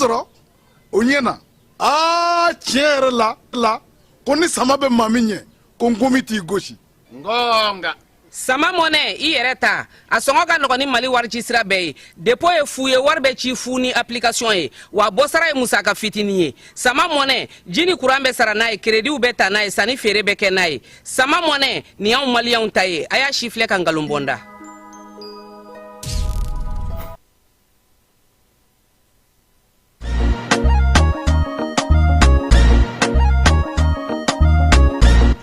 sɔrɔ o ɲɛ na. Aa, tiɲɛ yɛrɛ la ko ni sama bɛ maa min ɲɛ, ko nkomi t'i gosi. Ngonga. Sama Money, i yɛrɛ ta, a sɔngɔ ka nɔgɔn ni Mali warici sira bɛɛ ye. Dépôt ye fu ye, wari bɛ ci fu ni application ye, wa bɔsara ye musaka fitinin ye. Sama Money, ji ni kuran bɛ sara n'a ye, créditw bɛ ta n'a ye, sanni feere bɛ kɛ n'a ye. Sama Money nin y'anw Maliyɛnw ta ye. A y'a si filɛ ka nkalon bɔ n da.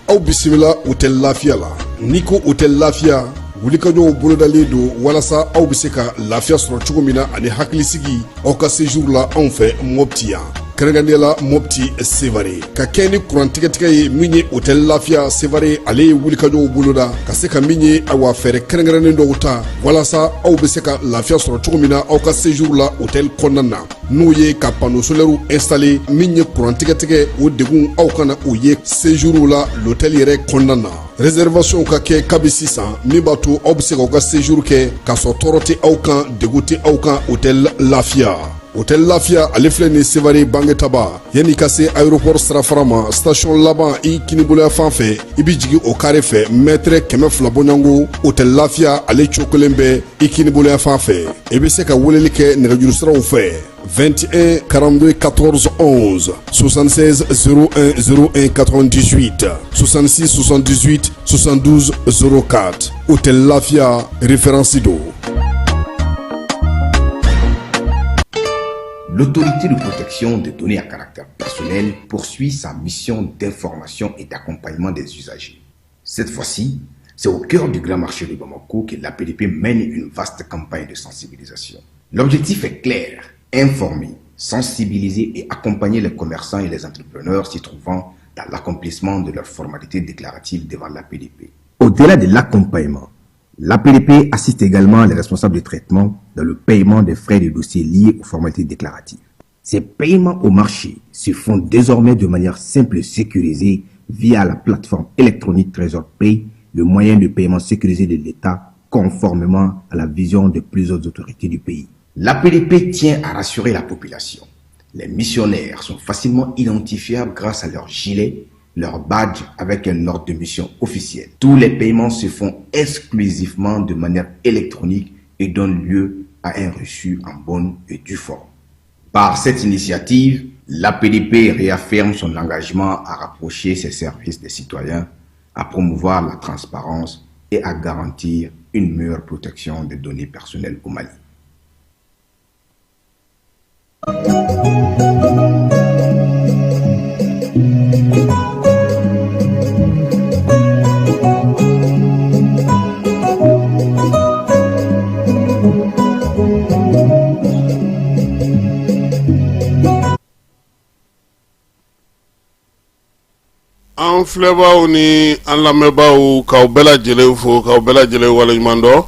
Aw bisimila Hôtel Lafiya la. N'i ko Hôtel Lafiya, wulikajɔw bolodalen don walasa aw bɛ se ka lafiya sɔrɔ cogo min na ani hakilisigi aw ka séjour la anw fɛ Mopti yan, kɛrɛnkɛrɛnnenya la Mopti Sevare. Ka kɛ ni kuran tigɛtigɛ ye, min ye Hôtel Lafiya Sevare, ale ye wulikajɔw boloda ka se ka min ye, awa, fɛɛrɛ kɛrɛnkɛrɛnnen dɔw ta walasa aw bɛ se ka lafiya sɔrɔ cogo min na aw ka séjour la hôtel kɔnɔna na, n'o ye ka panneau solaire installer. Min ye kuran tigɛtigɛ, o degun aw kana o ye séjour la l'hôtel yɛrɛ kɔnɔna na. Réservation ka kɛ kabi sisan, min b'a to aw bɛ se k'aw ka séjour kɛ k'a sɔrɔ tɔɔrɔ tɛ aw kan, degun tɛ aw kan. Hôtel Lafiya, Hôtel Lafiya, ale filɛ nin Sevare Bangetaba, yanni ka se aéroport sirafara ma, station laban i kiniboloya fan fɛ, i bɛ jigin o carré fɛ, mètre 200 bɔɲɔgɔnko, Hôtel Lafiya ale cokolen bɛ i kiniboloya fan fɛ. I bɛ se ka weleli kɛ nɛgɛjuru siraw fɛ: 21 42 14 11, 76 01 01 98, 66 78 72 04. Hôtel Lafiya, référence don. L'autorité de protection des données à caractère personnel poursuit sa mission d'information et d'accompagnement des usagers. Cette fois-ci, c'est au cœur du grand marché de Bamako que l'APDP mène une vaste campagne de sensibilisation. L'objectif est clair, informer, sensibiliser et accompagner les commerçants et les entrepreneurs s'y trouvant dans l'accomplissement de leurs formalités déclaratives devant l'APDP. Au-delà de l'accompagnement, l'APDP assiste également les responsables de traitement dans le paiement des frais de dossier liés aux formalités déclaratives. Ces paiements au marché se font désormais de manière simple et sécurisée via la plateforme électronique Trésor Pay, le moyen de paiement sécurisé de l'État conformément à la vision de plusieurs autorités du pays. L'APDP tient à rassurer la population. Les missionnaires sont facilement identifiables grâce à leur gilet, leur badge avec un ordre de mission officiel. Tous les paiements se font exclusivement de manière électronique et donnent lieu à un reçu en bonne et due forme. Par cette initiative, l'APDP réaffirme son engagement à rapprocher ses services des citoyens, à promouvoir la transparence et à garantir une meilleure protection des données personnelles au Mali. An filɛbaaw ni an lamɛnbaaw, k'aw bɛɛ lajɛlen fo, k'aw bɛɛ lajɛlen waleɲuman dɔn.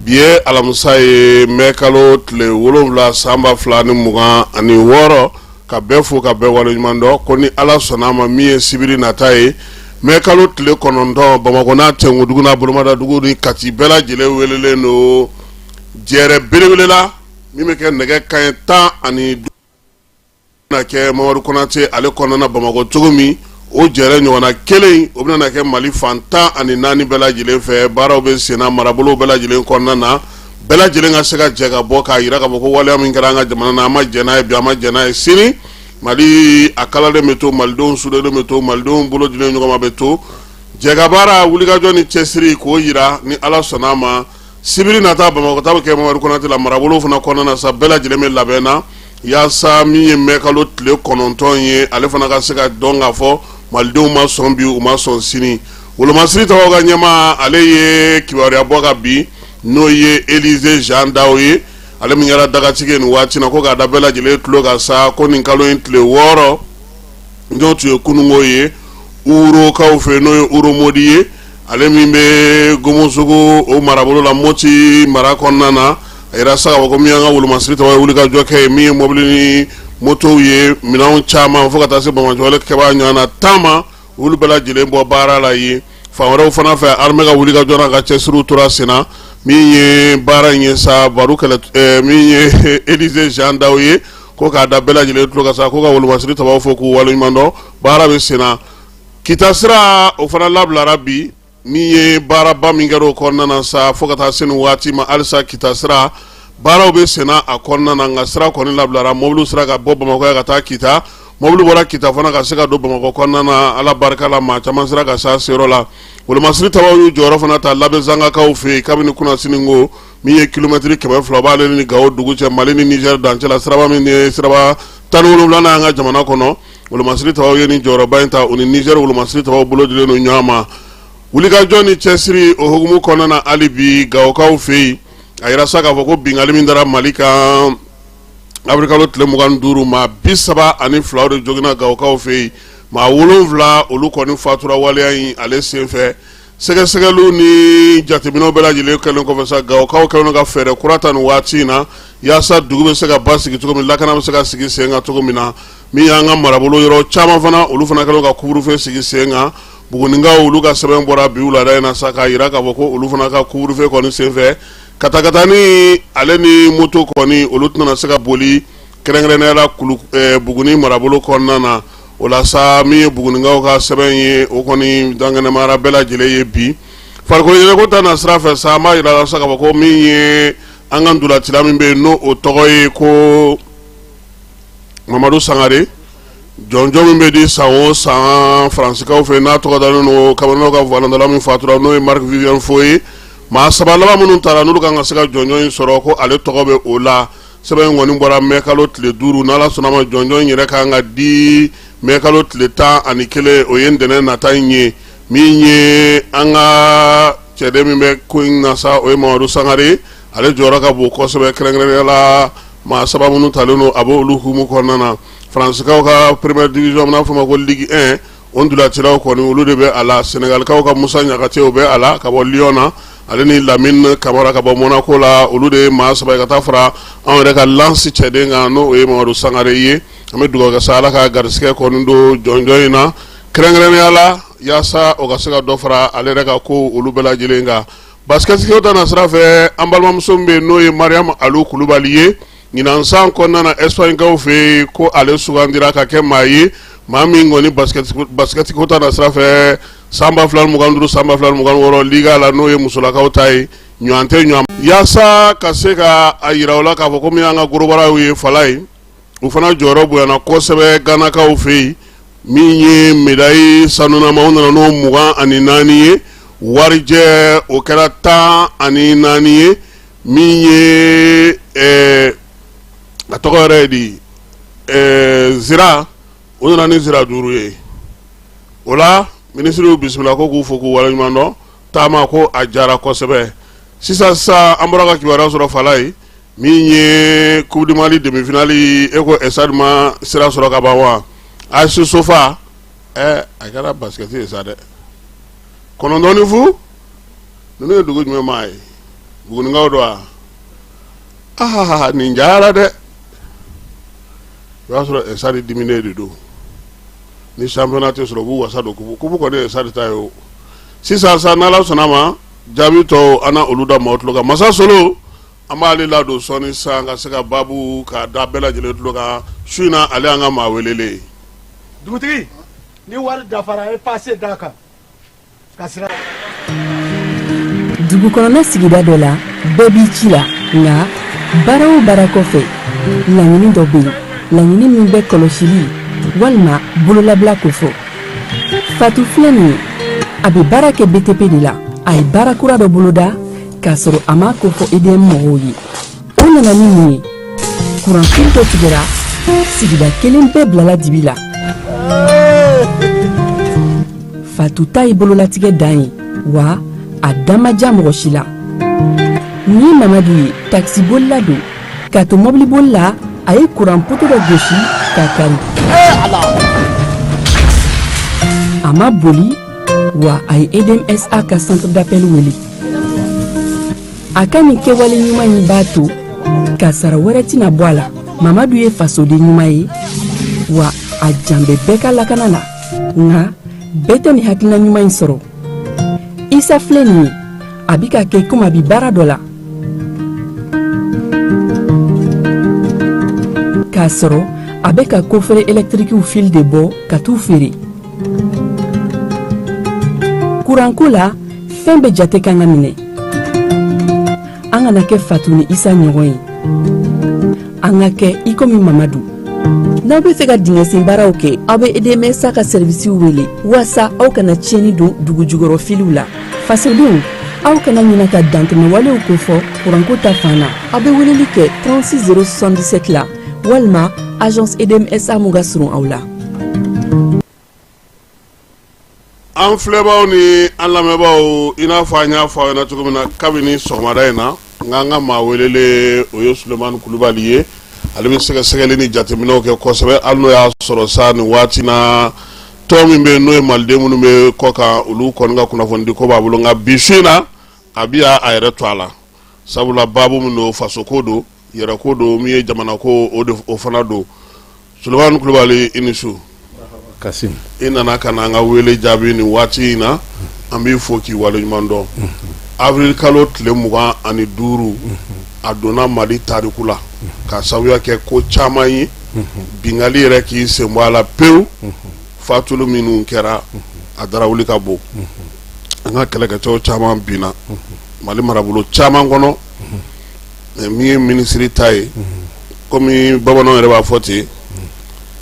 Bi ye alamisa ye, mɛ kalo tile 7, san 2026. Ka bɛɛ fo, ka bɛɛ waleɲuman dɔn. Ko ni Ala sɔnna a ma, min ye sibiri nata ye, mɛ kalo tile 9, Bamakɔ n'a tɛnkudugu n'a bolomadadugu ni Kati bɛɛ lajɛlen welelen don jɛrɛ belebele la, min bɛ kɛ nɛgɛ kanɲɛ 15 na kɛ Mamadu Konate ale kɔnɔna Bamakɔ cogo min. O jɛrɛ ɲɔgɔnna kelen, o bɛna kɛ Mali fan 14 bɛɛ lajɛlen fɛ. Baaraw bɛ senna marabolo bɛɛ lajɛlen kɔnɔna na. Bɛɛ lajɛlen ka se ka jɛ ka bɔ k'a jira k'a fɔ ko waleya min kɛra an ka jamana na, an ma jɛn n'a ye bi, an ma jɛn n'a ye sini. Mali a kalalen bɛ to, malidenw sudalen bɛ to, malidenw bolo dilen ɲɔgɔn ma bɛ to. Jɛkabaara, wulikajɔ ni cɛsiri, k'o jira. Ni Ala sɔnna a ma, sibiri nata, Bamakɔ ta bɛ kɛ Mamadu Konate la. Marabolo fana kɔnɔna na sa, bɛɛ lajɛlen bɛ labɛn na yaasa min ye mɛ kalo tile 9 ye, ale fana ka se ka dɔn k'a fɔ malidenw ma sɔn bi, u ma sɔn sini. Wolomasiri tɔgɔ ka ɲɛmaa, ale ye kibaruya bɔ ka bi, n'o ye Elize Jean Daw ye, ale min kɛra dagatigi ye nin waati na, ko k'a da bɛɛ lajɛlen tulo kan sa, ko nin kalo in tile 6, n'o tun ye kununko ye, Urokaw fɛ, n'o ye Uromodi ye, ale min bɛ Gomosogo o marabolo la, Moti mara kɔnɔna na. A yira sa k'a fɔ ko min y'an ka wolomasiri tɔgɔ ye, wulikajɔ kɛ ye, min ye mobili ni motow ye, minɛnw caman, fo ka taa se banbaanciwale kɛbaa ɲɔgɔn na tan ma, olu bɛɛ lajɛlen bɔ baara la yen. Fan wɛrɛw fana fɛ, armée ka wulikajɔ n'a ka cɛsiriw tora sen na. Min ye baara in ye sa, baro kɛlɛ, min ye Elize Jean Daw ye, Ko k'a da bɛɛ lajɛlen tulo kan sa, ko ka wolomasiri tabaw fo k'u waleɲuman dɔn. Baara bɛ senna. Kita sira, o fana labilara bi. Min ye baaraba min kɛra o kɔnɔna na sa, fo ka taa se nin waati ma, halisa Kita sira baaraw bɛ senna a kɔnɔna na. Nka sira kɔni labilara, mɔbiliw sera ka bɔ Bamakɔ yan ka taa Kita, mɔbili bɔra Kita fana ka se ka don Bamakɔ kɔnɔna na. Ala barika la, maa caman sera ka s'a seyɔrɔ la. Wolomasiri tabaw y'u jɔyɔrɔ fana ta Labezangakaw fɛ yen kabini kunasini ko min ye kilomɛtiri 200 b'ale ni Gawo dugu cɛ, Mali ni Nizɛri dancɛ la, siraba min ye siraba 17nan an ka jamana kɔnɔ. Wolomasiri tabaw ye nin jɔyɔrɔba in ta, u ni Nizɛri wolomasiri tabaw bolo dilen don ɲɔgɔn ma. Wulikajɔ ni cɛsiri o hukumu kɔnɔna na, hali bi Gawokaw fɛ yen, a yira sa k'a fɔ ko binkanni min dara Mali kan awirilikalo tile 25, maa 32 de joginna Gawokaw fɛ yen, maa 7 olu kɔni fatura waleya in ale senfɛ. Sɛgɛsɛgɛliw ni jateminɛw bɛɛ lajɛlen kɛlen kɔfɛ sa, Gawokaw kɛlen ka fɛɛrɛ kura ta nin waati in na yaasa dugu bɛ se ka basigi cogo min, lakana bɛ se ka sigi sen kan cogo min na. Min y'an ka marabolo yɔrɔ caman fana, olu fana kɛlen ka couvre-feu sigi sen kan. Bugunikaw, olu ka sɛbɛn bɔra bi wulada in na sa k'a jira k'a fɔ ko olu fana ka couvre-feu kɔni senfɛ, katakatani ale ni moto kɔni, olu tɛna se ka boli, kɛrɛnkɛrɛnnenya la Buguni marabolo kɔnɔna na. O la sa, min ye Bugunikaw ka sɛbɛn ye, o kɔni dankɛnɛmayara bɛɛ lajɛlen ye bi. Farikolo ɲɛnajɛko ta na sira fɛ sa, an b'a jira sa k'a fɔ ko min ye an ka ntolacila min bɛ yen, n'o o tɔgɔ ye ko Mamadu Sangare, jɔnjɔn min bɛ di san o san Faransikaw fɛ, n'a tɔgɔ dalen don Kamerunkaw ka balontanna min fatura, n'o ye Marc Vivien Foé ye, maa saba laban minnu taara, n'olu kan ka se ka jɔnjɔn in sɔrɔ, ko ale tɔgɔ bɛ o la. Sɛbɛn in kɔni bɔra mɛ kalo tile 5. N'Ala sɔnna ma, jɔnjɔn in yɛrɛ kan ka di mɛ kalo tile 11, o ye ntɛnɛn nata in ye. Min ye an ka cɛden min bɛ ko in na sa, o ye Mamadu Sangare. Ale jɔyɔrɔ ka bon kosɛbɛ, kɛrɛnkɛrɛnnenya la maa saba minnu talen don, a bɛ olu hukumu kɔnɔna na. Faransikaw ka première division, n'a fɔ ma ko Ligue 1, o ntolacilaw kɔni, olu de bɛ a la. Senegalikaw ka Musa Ɲakate, o bɛ a la ka bɔ Lyon na, ale ni Lamine Kamara ka bɔ Monaco la. Olu de ye maa saba ye ka taa fara anw yɛrɛ ka Lens cɛden kan, n'o ye Mamadu Sangare ye. An bɛ dugawu kɛ sa, Ala ka garisɛgɛ kɔni don jɔnjɔn in na, kɛrɛnkɛrɛnnenya la yaasa o ka se ka dɔ fara ale yɛrɛ ka ko olu bɛɛ lajɛlen kan. Basket ta na sira fɛ, an balimamuso min bɛ yen, n'o ye Mariam Alu Kulubali ye, ɲinan san kɔnɔna na Espagne-kaw fɛ yen, ko ale sugandira ka kɛ maa ye, maa min kɔni basket ko ta na sira fɛ, san 2025, san 2026 Liga la, n'o ye musolakaw ta ye, ɲɔgɔn tɛ ɲɔgɔn, yaasa ka se ka a yira u la k'a fɔ ko min y'an ka gorobaraw ye, fala ye, u fana jɔyɔrɔ bonyana kosɛbɛ Ganakaw fɛ yen. Min ye médaille sanunama, u nana n'o 24 ye, warijɛ o kɛra 14 ye. Min ye a tɔgɔ yɛrɛ ye di, zira, o nana ni zira 5 ye. O la, minisiriw bisimila ko k'u fo k'u waleɲuman dɔn. Taama ko a jara kosɛbɛ. Sisan sisan, an bɔra ka kibaruya sɔrɔ, fala ye, min ye Coupe du Mali demi-finale, e ko Stade ma sira sɔrɔ ka ban wa? AS Sofa, a kɛra basket ye sa dɛ, 9-0. Ninnu ye dugu jumɛn maa ye? Bugunikaw don wa? Aa, nin jayara dɛ. I b'a sɔrɔ Stade diminen de don. Ni championnat tɛ sɔrɔ, u b'u wasa don coupe. Coupe kɔni ye Stade ta ye o. Sisan sa, n'Ala sɔnna ma, jaabi tɔw, an na olu da maaw tulo kan. Masa Solo, an b'ale ladon sɔɔni sisan ka se ka baabu k'a da bɛɛ lajɛlen tulo kan su in na. Ale y'an ka maa welelen ye. Dugutigi, ni wari dafara, e passe d'a kan ka sira. Dugu kɔnɔna sigida dɔ la, bɛɛ b'i ci la. Nka baara o baara kɔfɛ, laɲini dɔ bɛ yen, laɲini min bɛ kɔlɔsili walima bololabila kofɔ. Fatu filɛ nin ye, a bɛ baara kɛ BTP de la. A ye baara kura dɔ boloda k'a sɔrɔ a m'a kofɔ EDM mɔgɔw ye. O nana ni mun ye? Kuranfil dɔ tigɛra, sigida kelen bɛɛ bilala dibi la. Fatu ta ye bololatigɛ dan ye, wa a da ma diya mɔgɔ si la. Nin ye Mamadu ye, takisibolila don. K'a to mɔbiliboli la, a ye kuran poto dɔ gosi k'a kari. A ma boli, wa a ye EDMSA ka centre d'appel wele. A ka nin kɛwale ɲuman in b'a to kasara wɛrɛ tɛna bɔ a la. Mamadu ye fasoden ɲuman ye, wa a jan bɛ bɛɛ ka lakana la. Nka bɛɛ tɛ nin hakilina ɲuman in sɔrɔ. Isa filɛ nin ye, a bi ka kɛ komi a bi baara dɔ la k'a K'a sɔrɔ a bɛ ka kofere ɛlɛtirikiw fil de bɔ ka t'u feere. Kuranko la, fɛn bɛɛ jate kan ka minɛ. An kana kɛ Fatu ni Isa ɲɔgɔn ye. An ka kɛ i komi Mamadu. N'aw bɛ fɛ ka dingɛsen baaraw kɛ, aw bɛ EDMSA ka sɛrivisiw wele waasa aw kana tiɲɛni don dugujukɔrɔ filiw la. Fasodenw, aw kana ɲina ka dantɛmɛwalew kofɔ kuranko ta fan na. Aw bɛ weleli kɛ 36 077 la walima agence EDMSA mun ka surun aw la. An filɛbaaw ni an lamɛnbaaw, i n'a fɔ an y'a fɔ aw ɲɛna cogo min na kabini sɔgɔmada in na, nka an ka maa welelen, o ye Sulemani Kulubali ye. Ale bɛ sɛgɛsɛgɛli ni jateminɛw kɛ kosɛbɛ, hali n'o y'a sɔrɔ sa nin waati na, tɔn min bɛ yen n'o ye maliden minnu bɛ kɔkan, olu kɔni ka kunnafonidi ko b'a bolo. Nka bi su in na, a bɛ a yɛrɛ to a la, sabula baabu min don, fasoko don, yɛrɛko don, min ye jamanako, o de o fana don. Sulemani Kulubali, i ni su. Kasim. I nana ka na an ka wele jaabi nin waati in na, an b'i fo k'i waleɲuman dɔn. Avril kalo tile 25, a donna Mali tariku la k'a sababuya kɛ ko caman ye, binkanni yɛrɛ k'i sen bɔ a la pewu, fatuli minnu kɛra, a darawuli ka bon. An ka kɛlɛkɛcɛw caman binna Mali marabolo caman kɔnɔ. Min ye minisiri ta ye, komi bamananw yɛrɛ b'a fɔ ten,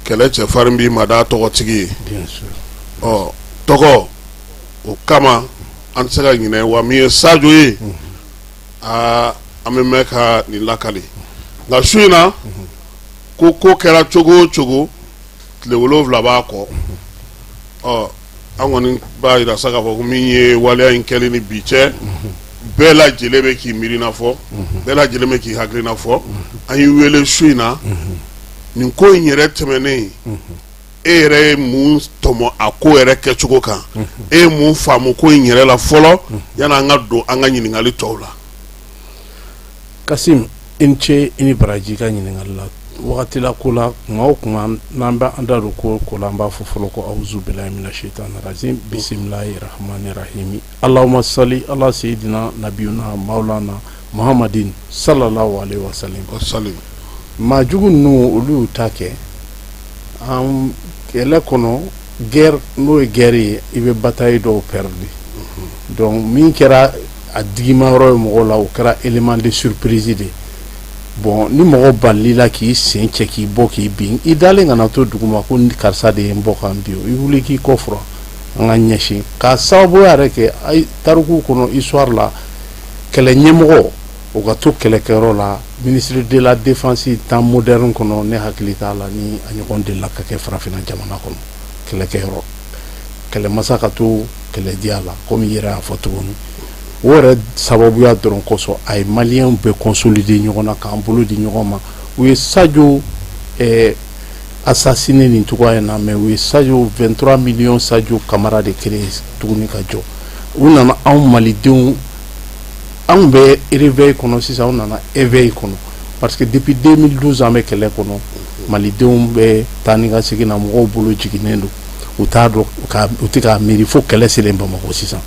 kɛlɛ cɛfarin b'i ma d'a tɔgɔtigi ye. Ɔ tɔgɔ o kama an tɛ se ka ɲinɛ wa min ye Sajo ye, aa an bɛ mɛn ka nin lakali. Nka su in na, ko ko kɛra cogo o cogo, tile 7 b'a kɔ. Ɔ an kɔni b'a jira sa k'a fɔ ko min ye waleya in kɛli ni bi cɛ, bɛɛ lajɛlen bɛ k'i miirina fɔ, bɛɛ lajɛlen bɛ k'i hakilina fɔ. An y'i wele su in na, nin ko in yɛrɛ tɛmɛnen, e yɛrɛ ye mun tɔmɔ a ko yɛrɛ kɛcogo kan? E ye mun faamu ko in yɛrɛ la fɔlɔ, yanni an ka don an ka ɲininkali tɔw la? Kasim, i ni ce, i ni baraji ka ɲininkali la. Wagati la ko la, kuma o kuma n'an bɛ an da don ko o ko la, an b'a fɔ fɔlɔ ko awuzu bilahi mina shaitani rajim, bisimilahi rahmani rahimi, allahumma sali ala seyidina nabiyuna maulana muhammadin sallallahu alaihi wasallam. Maa jugu ninnu, olu y'u ta kɛ an kɛlɛ kɔnɔ. Guerre, n'o ye guerre ye, i bɛ bataille dɔw perdre. Donc min kɛra a digima yɔrɔ ye mɔgɔw la, o kɛra élément de surprise de. Bon, ni mɔgɔ balila la k'i sen cɛ k'i bɔ k'i bin, i dalen kana to duguma ko karisa de ye n bɔ ka n bin. I wuli k'i kɔ furan, an ka ɲɛsin k'a sababuya yɛrɛ kɛ tariku kɔnɔ, histoire la, kɛlɛ ɲɛmɔgɔ o ka to kɛlɛkɛyɔrɔ la, ministre de la défense, temps moderne kɔnɔ, ne hakili t'a la ni a ɲɔgɔn delila ka kɛ farafinna jamana kɔnɔ. Kɛlɛkɛyɔrɔ, kɛlɛmasa ka to kɛlɛdiya la, komi i yɛrɛ y'a fɔ cogo min, o yɛrɛ sababuya dɔrɔn kosɔn, a ye maliyɛnw bɛɛ consolider ɲɔgɔn na, k'an bolo di ɲɔgɔn ma. U ye Sadio assassiné nin cogoya in na, mais u ye Sadio 23 millions Sadio Kamara de créé tuguni ka jɔ. U nana anw malidenw, anw bɛ réveil kɔnɔ sisan, anw nana éveil kɔnɔ, parce que depuis 2012 an bɛ kɛlɛ kɔnɔ. Malidenw bɛ taa ni ka segin na, mɔgɔw bolo jiginnen don, u t'a dɔn, u tɛ k'a miiri fo kɛlɛ selen Bamakɔ. Sisan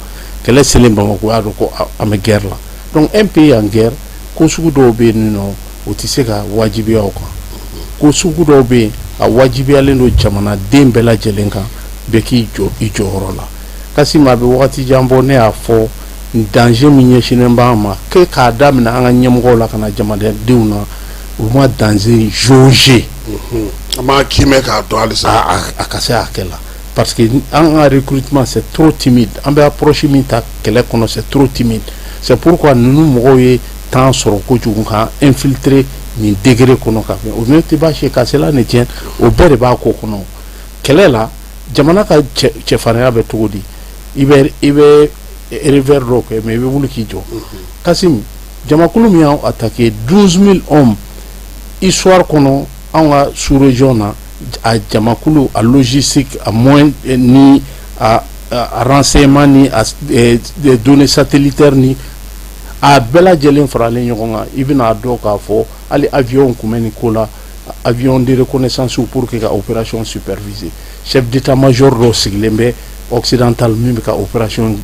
kɛlɛ selen Bamakɔ, y'a dɔn ko an bɛ guerre la. Donc un pays en guerre, ko sugu dɔw bɛ yen nɔ, o tɛ se ka wajibiya o kan. Ko sugu dɔw bɛ yen, a wajibiyalen don jamanaden bɛɛ lajɛlen kan, bɛɛ k'i jɔ i jɔyɔrɔ la. Kasim, a bɛ wagati jan bɔ, ne y'a fɔ, danger min ɲɛsinnen b'an ma, ke k'a daminɛ an ka ɲɛmɔgɔw la ka na jamanadenw na, u ma danger jauger. An b'a kiimɛ k'a dɔn halisa. A ka se hakɛ la, parce que an ka recrutement, c'est trop timide. An bɛ approche min ta kɛlɛ kɔnɔ, c'est trop timide. C'est pourquoi ninnu mɔgɔw ye temps sɔrɔ kojugu k'an infiltrer nin degré kɔnɔ ka fɛn o. Mais tɛ baasi ye, qu'à cela ne tienne, o bɛɛ de b'a ko kɔnɔ. Kɛlɛ la, jamana ka cɛfarinya bɛ cogo di? I bɛ revers dɔw kɛ, mais i bɛ wuli k'i jɔ. Kasim, jamakulu min y'anw attaqué, 12 000 hommes, histoire kɔnɔ, anw ka sous région na, a jamakulu, a logistique, a moyen ni a renseignement ni a données satellitaires ni a bɛɛ lajɛlen faralen ɲɔgɔn kan, i bɛna dɔn k'a fɔ hali avion tun bɛ nin ko la, avion de reconnaissance pour que ka opération superviser. Chef d'état-major dɔw sigilen bɛ occidental min bɛ ka opération,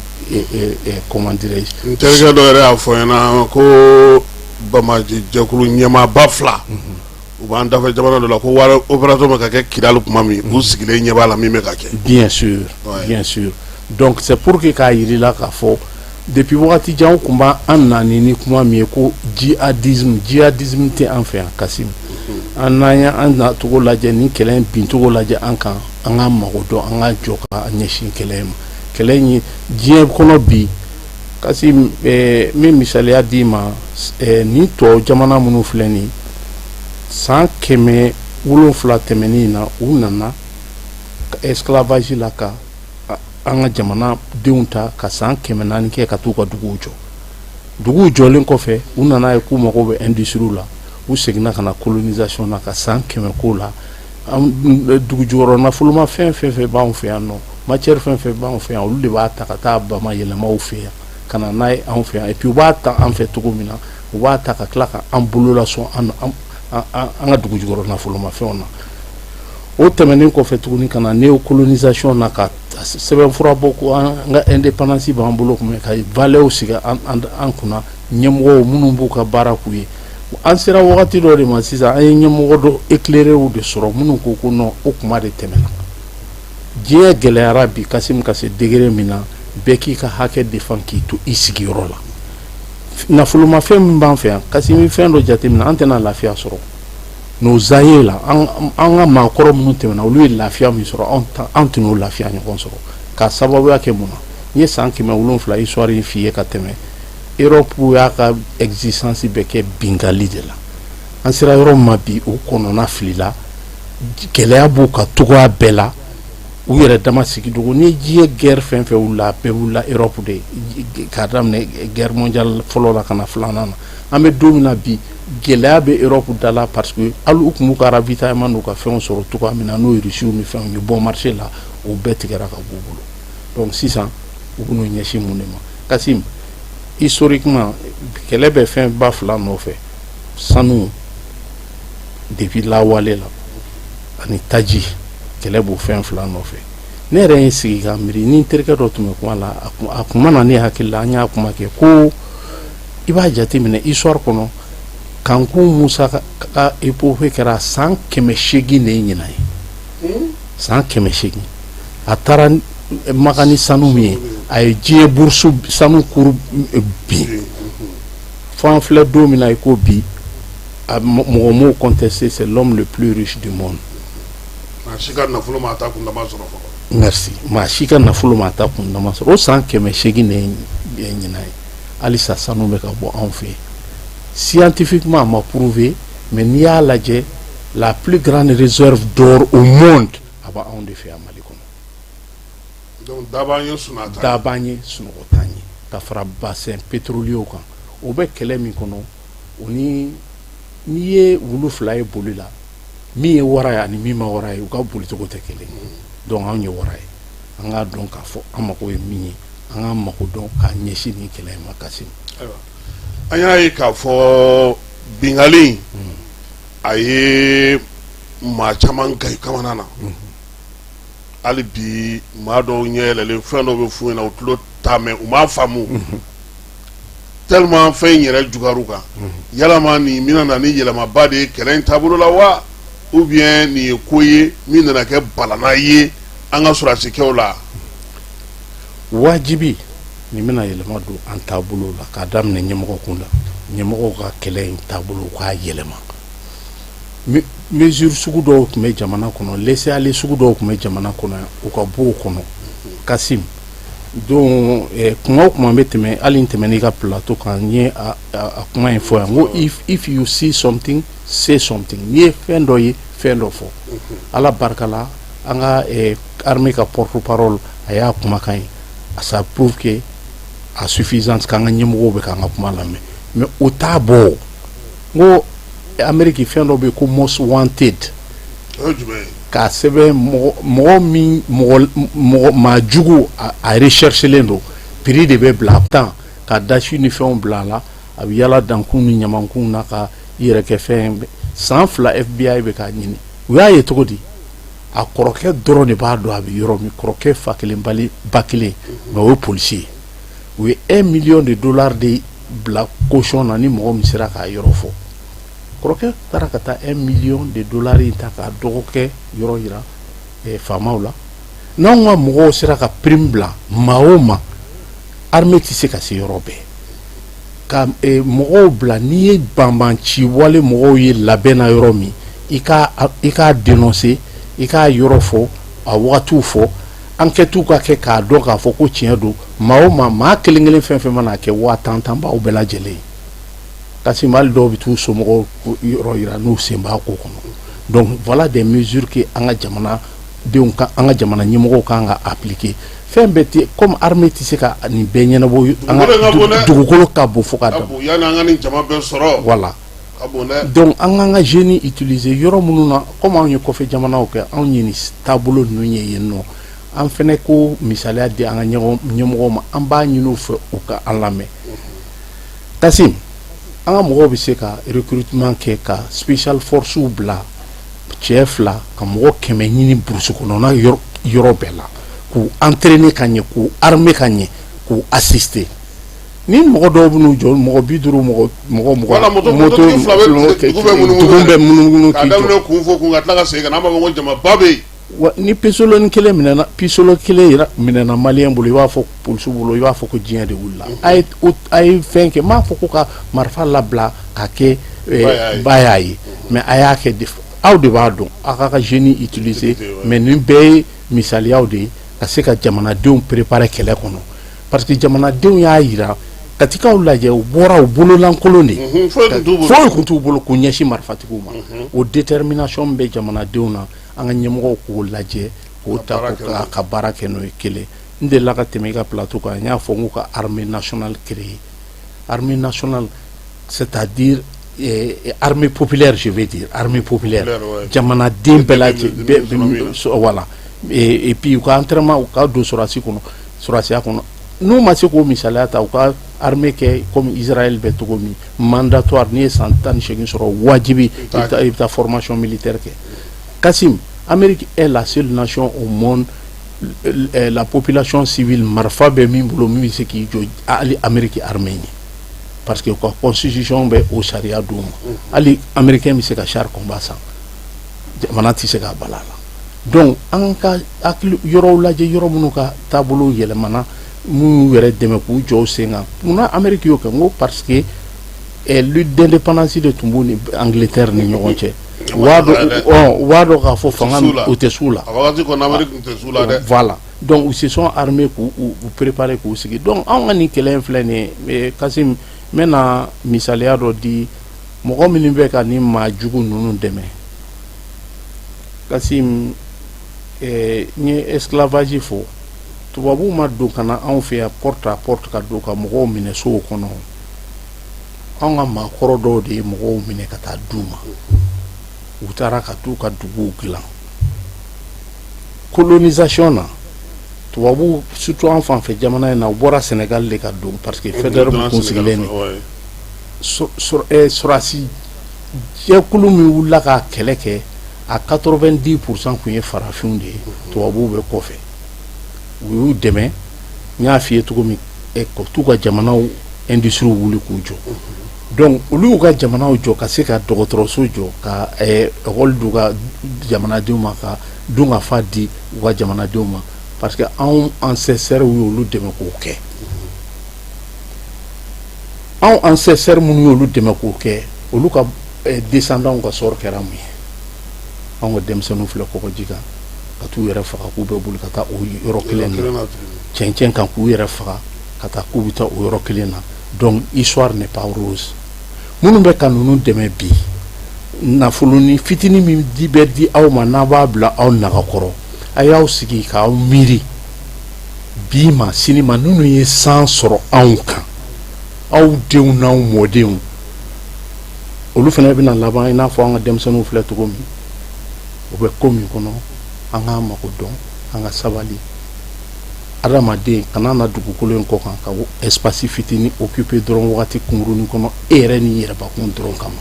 comment dirais-je. N terikɛ dɔ yɛrɛ y'a fɔ n ɲɛna ko Bamaji jɛkulu ɲɛmaaba fila, U b'an dafɛ jamana dɔ la ko wari opération bɛ ka kɛ Kidali tuma min, u sigilen ɲɛ b'a la min bɛ ka kɛ. Bien sûr, bien sûr. Donc c'est pour que k'a yir'i la k'a fɔ depuis wagati jan tun b'an nani ni kuma min ye ko djihadisme, djihadisme tɛ an fɛ yan Kasim. An n'an ye an nacogo lajɛ, ni kɛlɛ in bincogo lajɛ an kan, an k'an mago dɔn, an ka jɔ ka ɲɛsin kɛlɛ in ma. Kɛlɛ in ye diɲɛ kɔnɔ bi Kasim, n bɛ misaliya d'i ma. Nin tubabu jamana minnu filɛ nin, san 700 tɛmɛnen na, u nana esclavage la ka an ka jamana denw ta ka san 400 kɛ ka t'u ka duguw jɔ. Duguw jɔlen kɔfɛ, u nana ye k'u mago bɛ industrie la, u seginna ka na colonisation na ka san 100 k'o la. Dugu jukɔrɔ nafoloma fɛn fɛn fɛn b'anw fɛ yan nɔ, matière fɛn fɛn b'anw fɛ yan, olu de b'a ta ka taa bama yɛlɛmaw fɛ yan ka na n'a ye anw fɛ yan. Et puis u b'a ta an fɛ cogo min na, u b'a ta ka tila ka an bolola sɔn an ka dugu jukɔrɔ nafolomafɛnw na. O tɛmɛnen kɔfɛ tuguni, ka na néocolonisation na, ka sɛbɛnfura bɔ ko an ka indépendance b'an bolo kun, ka valets sigi an kunna, ɲɛmɔgɔw minnu b'u ka baara k'u ye. An sera wagati dɔ de ma sisan, an ye ɲɛmɔgɔ dɔ éclairés de sɔrɔ minnu ko ko non, o kuma de tɛmɛna. Diɲɛ gɛlɛyara bi Kasim, ka se degré min na, bɛɛ k'i ka hakɛ défend k'i to i sigiyɔrɔ la. Nafolomafɛn min b'an fɛ yan Kasim, fɛn dɔ jateminɛ, an tɛna lafiya sɔrɔ. Nos aïeux la, an ka maakɔrɔ minnu tɛmɛna, olu ye lafiya min sɔrɔ, an tɛn'o n'o lafiya ɲɔgɔn sɔrɔ. Ka sababuya kɛ mun na? N ye san 700 histoire in f'i ye ka tɛmɛ. Europe y'a ka existence bɛɛ kɛ bingali de la. An sera yɔrɔ min ma bi, o kɔnɔna filila, gɛlɛya b'u ka togoya bɛɛ la, u yɛrɛ dama sigi dogo. Ni diɲɛ guerre fɛn fɛn wulila, a bɛɛ wulila Europe de, k'a daminɛ guerre mondiale fɔlɔ la ka na filanan na. An bɛ don min na bi, gɛlɛya bɛ Europe da la, parce que hali u tun b'u ka ravitaillement n'u ka fɛnw sɔrɔ cogoya min na, n'o ye Russiw ni fɛnw ye bon marché la, o bɛɛ tigɛra ka b'u bolo. Donc sisan u bɛn'u ɲɛsin mun de ma Kasim? Historiquement, kɛlɛ bɛ fɛn ba fila nɔfɛ: sanu depuis lawale la, ani taji. Kɛlɛ b'o fɛn fila nɔfɛ. Ne yɛrɛ ye sigi ka miiri ni n terikɛ dɔ tun bɛ kuma la, a kuma na ne hakili la, an y'a kuma kɛ ko i b'a jateminɛ histoire kɔnɔ, Kankun Musa ka épopée kɛra san 800 de ye ɲinan ye, san 800. A taara Maka ni sanu min ye, a ye diɲɛ bourse sanu kuru bin. Fo an filɛ don min na i ko bi, mɔgɔ m'o contesté, c'est l'homme le plus riche du monde. Maa si ka nafolo ma ta kundama sɔrɔ fɔlɔ. Merci. Maa si ka nafolo ma ta kundama sɔrɔ. O san 800 de ye ɲinan ye. Halisa sanu bɛ ka bɔ anw fɛ yen. Scientifiquement, a ma prouvé, mais n'i y'a lajɛ, la plus grande réserve d'or au monde, a b'anw de fɛ yan Mali kɔnɔ. Donc da b'an ye, sunɔgɔ Da b'an ye, sunɔgɔ t'an ye. Ka fara bassin pétrolier kan, o bɛ kɛlɛ min kɔnɔ, o ni n'i ye wulu fila ye boli la, min ye wara ye ani min ma wara ye, u ka bolicogo tɛ kelen ye. Donc anw ye wara ye, an k'a dɔn k'a fɔ an mako ye min ye, an k'an mako dɔn k'a ɲɛsin nin kɛlɛ in ma Kasim. Ayiwa, an y'a ye k'a fɔ bingali a ye maa caman ga i kamana na. Hali bi maa dɔw ɲɛ yɛlɛlen, fɛn dɔw bɛ f'u ɲɛna, u tulo t'a mɛn, u m'a faamu tellement fɛn in yɛrɛ juguyar'u kan. Yalama nin bɛna na ni yɛlɛmaba de ye kɛlɛ in taabolo la wa, ou bien nin ye ko ye min nana kɛ balana ye an ka sɔrɔdasikɛw la? Wajibi, nin bɛna yɛlɛma don an taabolo la, k'a daminɛ ɲɛmɔgɔ kun la. Ɲɛmɔgɔw ka kɛlɛ in taabolo k'a yɛlɛma. Mesure sugu dɔw tun bɛ jamana kɔnɔ, laisser-aller sugu dɔw tun bɛ jamana kɔnɔ yan, u ka bɔ o kɔnɔ Kasim. Donc kuma o kuma bɛ tɛmɛ, hali n tɛmɛ n'i ka plateau kan, n ye a kuma in fɔ yan, n ko if you see something, say something. N'i ye fɛn dɔ ye, fɛn dɔ fɔ. Ala barika la, an ka armée ka porte parole a y'a kumakan ye, ça prouve que à suffisance k'an ka ɲɛmɔgɔw bɛ k'an ka kuma lamɛn. Mais o t'a bɔ. N ko Amérique, fɛn dɔ bɛ yen ko most wanted. O ye jumɛn ye? K'a sɛbɛn mɔgɔ min mɔgɔ maa jugu a recherchelen don, prix de bɛ bila tan ka dasi ni fɛnw bila a la, a bɛ yala dankun ni ɲamankun na ka i yɛrɛ kɛ fɛn. San 2 FBI bɛ k'a ɲini. U y'a ye cogo di? A kɔrɔkɛ dɔrɔn de b'a dɔn a bɛ yɔrɔ min, kɔrɔkɛ fa kelen bali ba kelen, mais o ye polisi ye. U ye 1 million de dollars de bila caution na ni mɔgɔ min sera k'a yɔrɔ fɔ. Kɔrɔkɛ taara ka taa 1 million de dollars in ta k'a dɔgɔkɛ yɔrɔ yira faamaw la. N'anw ka mɔgɔw sera ka prime bila maa o ma, armée tɛ se ka se yɔrɔ bɛɛ ka mɔgɔw bila. N'i ye banbanci wale mɔgɔw ye labɛn na yɔrɔ min, i k'a dénoncer, i k'a yɔrɔ fɔ, a wagatiw fɔ, enquête ka kɛ k'a dɔn k'a fɔ ko tiɲɛ don. Maa o maa, maa kelen kelen fɛn fɛn mana kɛ, 10 000 000 b'aw bɛɛ lajɛlen ye. Kasi hali dɔw bɛ t'u somɔgɔw yɔrɔ yira n'u sen b'a ko kɔnɔ. Donc voilà des mesures que an ka jamanadenw ka, an ka jamana ɲɛmɔgɔw kan ka appliquer. Fɛn bɛɛ tɛ comme armée tɛ se ka nin bɛɛ ɲɛnabɔ. An ka dugukolo ka bon fo ka dama. Yanni an ka nin jama bɛɛ sɔrɔ. Voilà. Ka bon dɛ. Donc an k'an ka jeunes utiliser yɔrɔ minnu na, comme anw ye kɔfɛ jamanaw kɛ, anw ye nin taabolo ninnu ye yen nɔ. An fɛnɛ ko misaliya di an ka ɲɛmɔgɔw ma, an b'a ɲini u fɛ u ka an lamɛn. Kasim, an ka mɔgɔw bɛ se ka recrutement kɛ ka special forces bila, cɛ fila ka mɔgɔ 100 ɲini brousse kɔnɔna yɔrɔ bɛɛ la, k'u entraîner ka ɲɛ, k'u armer ka ɲɛ, k'u assister. Ni mɔgɔ dɔw bɛ n'u jɔ, mɔgɔ 50, mɔgɔ 20. Wala moto fila bɛ dugu bɛɛ munumunu, dugu bɛɛ munumunu. K'a daminɛ kun fo kun, ka tila ka segin ka na, an b'a fɔ ko jamaba bɛ yen. Wa ni pistolet kelen minɛna, pistolet kelen minɛna malien bolo, i b'a fɔ polisiw bolo, i b'a fɔ ko diɲɛ de wulila. A ye fɛn kɛ, n m'a fɔ ko ka marifa labila ka kɛ ba y'a ye, mais a y'a kɛ, aw de b'a dɔn, aw ka jeunes utiliser. Mais nin bɛɛ ye misaliyaw de ye ka se ka jamanadenw préparer kɛlɛ kɔnɔ, parce que jamanadenw y'a yira, Katikaw lajɛ, u bɔra u bololankolon de, foyi tun t'u bolo k'u ɲɛsin marifatigiw ma. O détermination bɛ jamanadenw na. An ka ɲɛmɔgɔw k'o lajɛ, k'o ta ka baara kɛ n'o ye. Kelen, n delila ka tɛmɛ i ka plateau kan, n y'a fɔ n ko ka armée nationale créer, armée nationale, c'est-à-dire armée populaire, je vais dire armée populaire, jamanaden bɛɛ lajɛlen, voilà. Et puis u ka entraînement, u ka don sɔrɔdasi kɔnɔ, sɔrɔdasiya kɔnɔ. N'u ma se k'o misaliya ta, u ka armée kɛ comme Israël bɛ cogo min, mandatoire, n'i ye san 18 sɔrɔ, wajibi i bɛ taa formation militaire kɛ. Kassim, Amérique est la seule nation au monde, la population civile, marifa bɛ min bolo, min bɛ se k'i jɔ hali Amérique armée ɲɛ, parce que u ka constitution bɛ o sariya d'u ma. Hali américain bɛ se ka char combat san, jamana tɛ se k'a bala a la. Donc an ka hakili yɔrɔw lajɛ, yɔrɔ minnu ka taabolo yɛlɛmana, minnu y'u yɛrɛ dɛmɛ k'u jɔ u sen kan. Munna Amérique y'o kɛ? N ko parce que lutte d'indépendance de tun b'u ni Angleterre ni ɲɔgɔn cɛ. U b'a dɔn k'a fɔ fanga u tɛ s'u la. A wagati kɔni, Amérique tun tɛ s'u la dɛ. Voilà, donc u se sont armés k'u préparer k'u sigi. Donc anw ka nin kɛlɛ in filɛ nin ye, Kasim, n bɛna misaliya dɔ di. Mɔgɔ minnu bɛ ka nin maa jugu ninnu dɛmɛ, Kasim, n ye esclavage fɔ. Tubabuw ma don ka na anw fɛ yan porte à porte ka don ka mɔgɔw minɛ sow kɔnɔ. Anw ka maakɔrɔ dɔw de ye mɔgɔw minɛ ka taa d'u ma, u taara ka t'u ka duguw dilan. Colonisation na, tubabuw, surtout an fanfɛ jamana in na, u bɔra Sénégal de ka don, parce que Faidherbe kun sigilen de. Sɔrɔdasi jɛkulu min wulila ka kɛlɛ kɛ, a 90% kun ye farafinw de ye. Tubabuw bɛ kɔfɛ, u y'u dɛmɛ. N y'a f'i ye cogo min, ka t'u ka jamanaw industrie wuli k'u jɔ. Donc olu y'u ka jamanaw jɔ ka se ka dɔgɔtɔrɔso jɔ, ka école d'u ka jamanadenw ma, ka dun ka fa di u ka jamanadenw ma, parce que anw ancêtres y'olu dɛmɛ k'o kɛ. Anw ancêtres minnu y'olu dɛmɛ k'o kɛ, olu ka descendants ka sort kɛra mun ye? Anw ka denmisɛnninw filɛ kɔgɔji kan ka t'u yɛrɛ faga, k'u bɛ boli ka taa o yɔrɔ kelen na, cɛncɛn kan k'u yɛrɛ faga ka taa k'u bɛ taa o yɔrɔ kelen na. Donc histoire n'est pas rose. Minnu bɛ ka ninnu dɛmɛ bi, nafolo ni fitinin min di bɛ di aw ma, n'a b'a bila aw nagakɔrɔ, a y'aw sigi k'aw miiri bi ma sini ma, minnu ye san sɔrɔ anw kan, aw denw n'aw mɔdenw, olu fana bɛna laban i n'a fɔ an ka denmisɛnninw filɛ cogo min, u bɛ ko min kɔnɔ. An k'an mako dɔn, an ka sabali. Adamaden kana na dugukolo in kɔ kan ka espace fitinin occuper dɔrɔn wagati kunkurunin kɔnɔ, e yɛrɛ ni yɛrɛbakun dɔrɔn kama.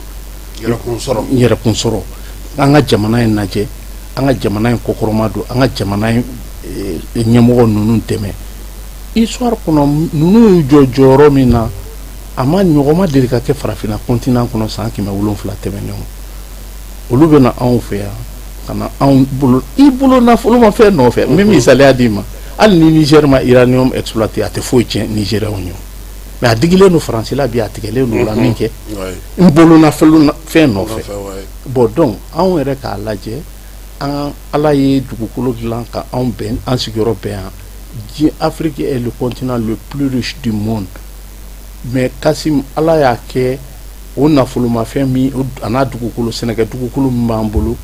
Yɛrɛkun sɔrɔ. An ka jamana in lajɛ, an ka jamana in kɔkɔrɔma don, an ka jamana in ɲɛmɔgɔ ninnu dɛmɛ. Histoire kɔnɔ, ninnu y'u jɔ jɔyɔrɔ min na, an A ma ɲɔgɔn ma deli ka kɛ farafinna continent kɔnɔ san 700 tɛmɛnenw. Olu bɛ na anw fɛ yan ka na anw bolo i bolo nafolo ma fɛn nɔfɛ. N bɛ misaliya d'i ma, hali ni Niger ma uranium exploité, a tɛ foyi tiɲɛ Nigériens ye, mais a digilen don Faransi la bi, a tigɛlen don la min kɛ n bolo nafolo fɛn nɔfɛ. Bon, donc anw yɛrɛ k'a lajɛ, an Ala ye dugukolo dilan ka anw bɛn, an sigiyɔrɔ bɛn yan. Afrique est le continent le plus riche du monde, mais Kasim, Ala y'a kɛ o nafolomafɛn min a n'a dugukolo, sɛnɛkɛ dugukolo min b'an bolo,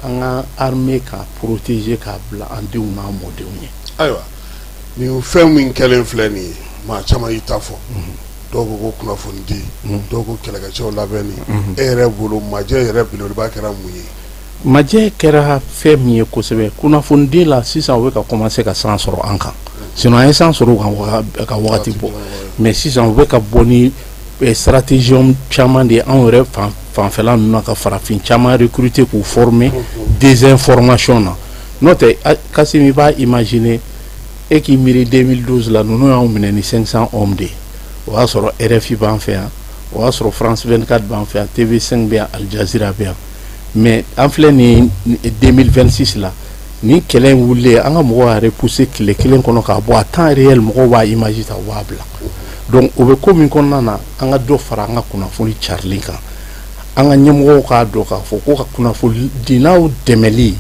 an ka armée k'a protéger, k'a bila an denw n'an mɔdenw ye. Ayiwa, nin fɛn min kɛlen filɛ nin ye, maa caman y'i ta fɔ. Dɔw ko ko kunnafoni di, dɔw ko kɛlɛkɛcɛw labɛnni. E yɛrɛ bolo, majɛ yɛrɛ belebeleba kɛra mun ye? Majɛ kɛra fɛn min ye kosɛbɛ kunnafonidi la, sisan u bɛ ka commencer ka san sɔrɔ an kan. Sinon an ye san sɔrɔ u kan ka wagati bɔ, mais sisan u bɛ ka bɔ ni stratégie caman de ye anw yɛrɛ fanfɛla ninnu na, ka farafin caman recruter k'u former désinformation na. N'o tɛ, Kasim, i b'a imaginer, e k'i miiri 2012 la, ninnu y'anw minɛ ni 500 hommes de ye. O y'a sɔrɔ RFI b'an fɛ yan, o y'a sɔrɔ France 24 b'an fɛ yan, TV5 bɛ yan, Al Jazeera bɛ yan. Mais an filɛ nin 2026 la, ni kɛlɛ in wulilen, an ka mɔgɔw y'a repousser tile kelen kɔnɔ k'a bɔ à temps réel, mɔgɔw b'a image ta, u b'a bila. Donc o bɛ ko min kɔnɔna na, an ka dɔ fara an ka kunnafoni carili kan. An ka ɲɛmɔgɔw k'a dɔn k'a fɔ ko ka kunnafonidinaw dɛmɛli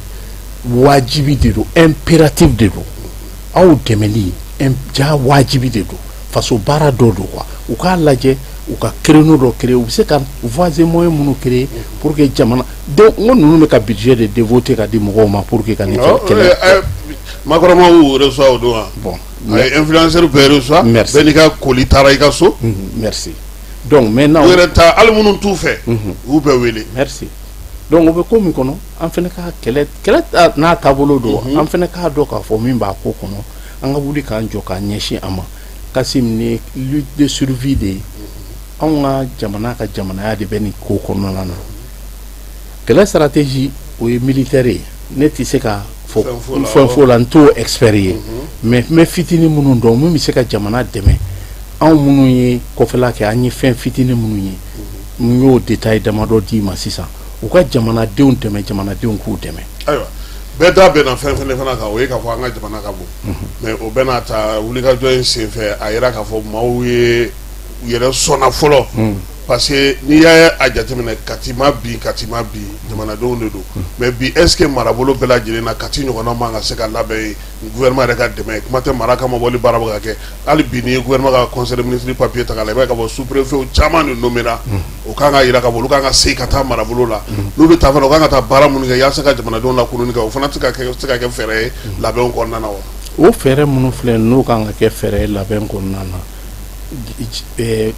wajibi de don, impératif de don. Aw dɛmɛli ja wajibi de don, faso baara dɔ don quoi. U k'a lajɛ, u ka créneau dɔ créer, u bɛ se ka voies et moyens minnu créer pour que jamana donc n ko ninnu bɛ ka budget de dévoter ka di mɔgɔw ma pour que ka nin kɛlɛ. Macron ma y'u reçoit o don wa? Bon. A ye influenceur bɛɛ reçoit. Merci. Bɛɛ n'i ka colis taara i ka so. Merci. Donc maintenant u yɛrɛ ta, hali minnu t'u fɛ, u y'u bɛɛ wele. Merci. Donc o bɛ ko min kɔnɔ, an fana ka kɛlɛ, kɛlɛ n'a taabolo don, an fana k'a dɔn k'a fɔ min b'a ko kɔnɔ, an ka wuli k'an jɔ k'an ɲɛsin a ma. Kasim, ni lutte de survie de ye, anw ka jamana ka jamanaya de bɛ nin ko kɔnɔna na. Kɛlɛ stratégie, o ye militaire ye, ne tɛ se ka fɔ fɛn fɔ la, n t'o expert ye, mais n bɛ fitinin minnu dɔn min bɛ se ka jamana dɛmɛ, anw minnu ye kɔfɛla kɛ, an ye fɛn fitinin minnu ye, n y'o détail damadɔ d'i ma sisan. U ka jamanadenw dɛmɛ, jamanadenw k'u dɛmɛ. Ayiwa, bɛɛ da bɛnna fɛn fɛn fana kan, o ye k'a fɔ an ka jamana ka bon, mais o bɛɛ n'a ta, wulikajɔ in senfɛ, a yira k'a fɔ maaw ye u yɛrɛ sɔnna fɔlɔ, parce que n'i y'a a jateminɛ, Kati ma bin, Kati ma bin, jamanadenw de don. Mais bi, est ce que marabolo bɛɛ lajɛlen na, Kati ɲɔgɔnna man ka se ka labɛn gouvernement yɛrɛ ka dɛmɛ? Kuma tɛ, mara kama bɔli baara bɛ ka kɛ hali bi. N'i ye gouvernement ka conseil des ministres papier ta k'a lajɛ, i b'a ye k'a fɔ sous préfet caman de nommé ra. O kan ka yira k'a fɔ olu kan ka segin ka taa marabolo la. N'u bɛ taa fana, u kan ka taa baara minnu kɛ yaasa ka jamanadenw lakununi kɛ, o fana tɛ se ka kɛ fɛɛrɛ ye labɛnw kɔnɔna na wa? O fɛɛrɛ minnu filɛ, n'o kan ka kɛ fɛɛrɛ ye labɛn kɔnɔna na,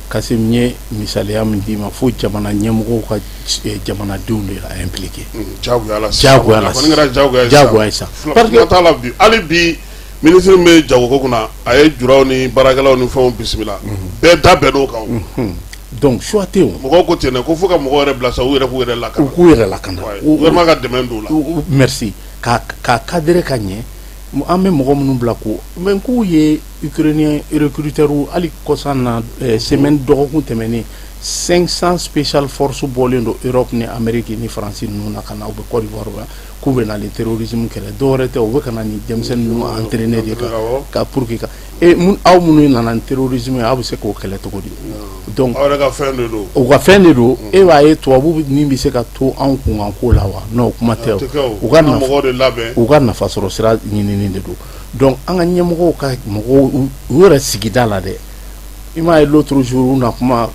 Kasim, ye misaliya min d'i ma, fo jamana ɲɛmɔgɔw ka jamanadenw de la impliqué. Jagoya la. Jagoya la. Kɔni kɛra jagoya ye. Jagoya ye sa. Parce que t'a la bi, hali bi, ministre min bɛ jagoko kunna, a ye juraw ni baarakɛlaw ni fɛnw bisimila, bɛɛ da bɛnn'o kan. Donc choix tɛ yen. Mɔgɔw ko ten dɛ, ko fo ka mɔgɔw yɛrɛ bila sa, u yɛrɛ k'u yɛrɛ lakana. U k'u yɛrɛ lakana. Gouvernement ka dɛmɛ don o la. Merci. Ka cadrer ka ɲɛ, an bɛ mɔgɔ minnu bila ko mais k'u ye Ukrainien recruteur, hali kɔsan na, semaine dɔgɔkun tɛmɛnen, 500 special force bɔlen don Europe ni Amérique ni France ninnu na ka na, u bɛ Côte d'Ivoire, k'u bɛ na ni terrorisme kɛlɛ. Dɔwɛrɛ tɛ, u bɛ ka na ni denmisɛnnin ninnu entraîner de ka pour que ka e mun, aw minnu nana ni terrorisme ye, aw bɛ se k'o kɛlɛ cogo di? Donc aw yɛrɛ ka fɛn de don. U ka fɛn de don. E b'a ye, tubabu ni bɛ se ka to anw kunkan ko la wa? Non, kuma tɛ. U ka mɔgɔw de labɛn. U ka nafa sɔrɔ sira ɲinini de don. Donc an ka ɲɛmɔgɔw ka mɔgɔw u yɛrɛ sigida la dɛ. I m'a ye, l'autre jour, u na kuma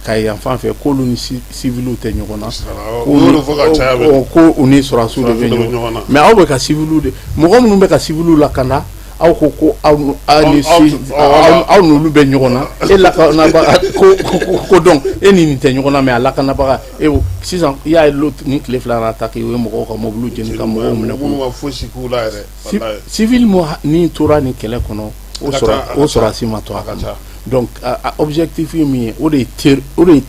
ka yan fan fɛ k'olu ni civiliw tɛ ɲɔgɔn na, ko u ni sɔrɔdasiw de bɛ ɲɔgɔn na. Mais aw bɛ ka civiliw de, mɔgɔ minnu bɛ ka civiliw lakana, aw ko ko aw ni aw n'olu bɛ ɲɔgɔn na. E lakanabaga ko donc e ni nin tɛ ɲɔgɔn na, mais a lakanabaga e. Sisan i y'a ye, ni tile 2 na ta k'i ye mɔgɔw ka mobili jeni ka mɔgɔw minɛ. Minnu ma fosi k'u la yɛrɛ. Civil ni tora nin kɛlɛ kɔnɔ, o sɔrɔdasi ma to a kɔnɔ. Donc objectif ye min ye, o de ye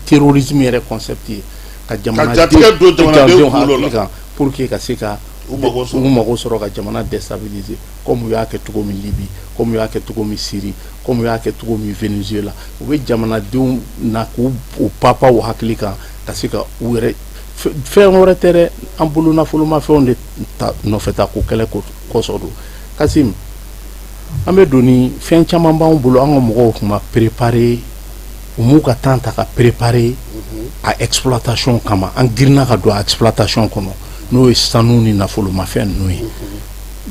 terrorisme yɛrɛ concept ye, ka jamanaden don jamanadenw kunkolo la kan pour que ka se ka U mago sɔrɔ. U mago sɔrɔ ka jamana déstabiliser, comme u y'a kɛ cogo min Libye, comme u y'a kɛ cogo min Syrie, comme u y'a kɛ cogo min Venezuela. U bɛ jamanadenw na k'u u papa u hakili kan ka se ka u yɛrɛ fɛn wɛrɛ tɛ dɛ, an bolo nafolomafɛnw de ta nɔfɛ ta ko kɛlɛ kosɔn don. Kasim, an bɛ don ni fɛn caman b'anw bolo. An ka mɔgɔw tun ma préparer, u m'u ka temps ta ka préparer a exploitation kama. An girinna ka don a exploitation kɔnɔ, n'o ye sanu ni nafolomafɛn ninnu ye.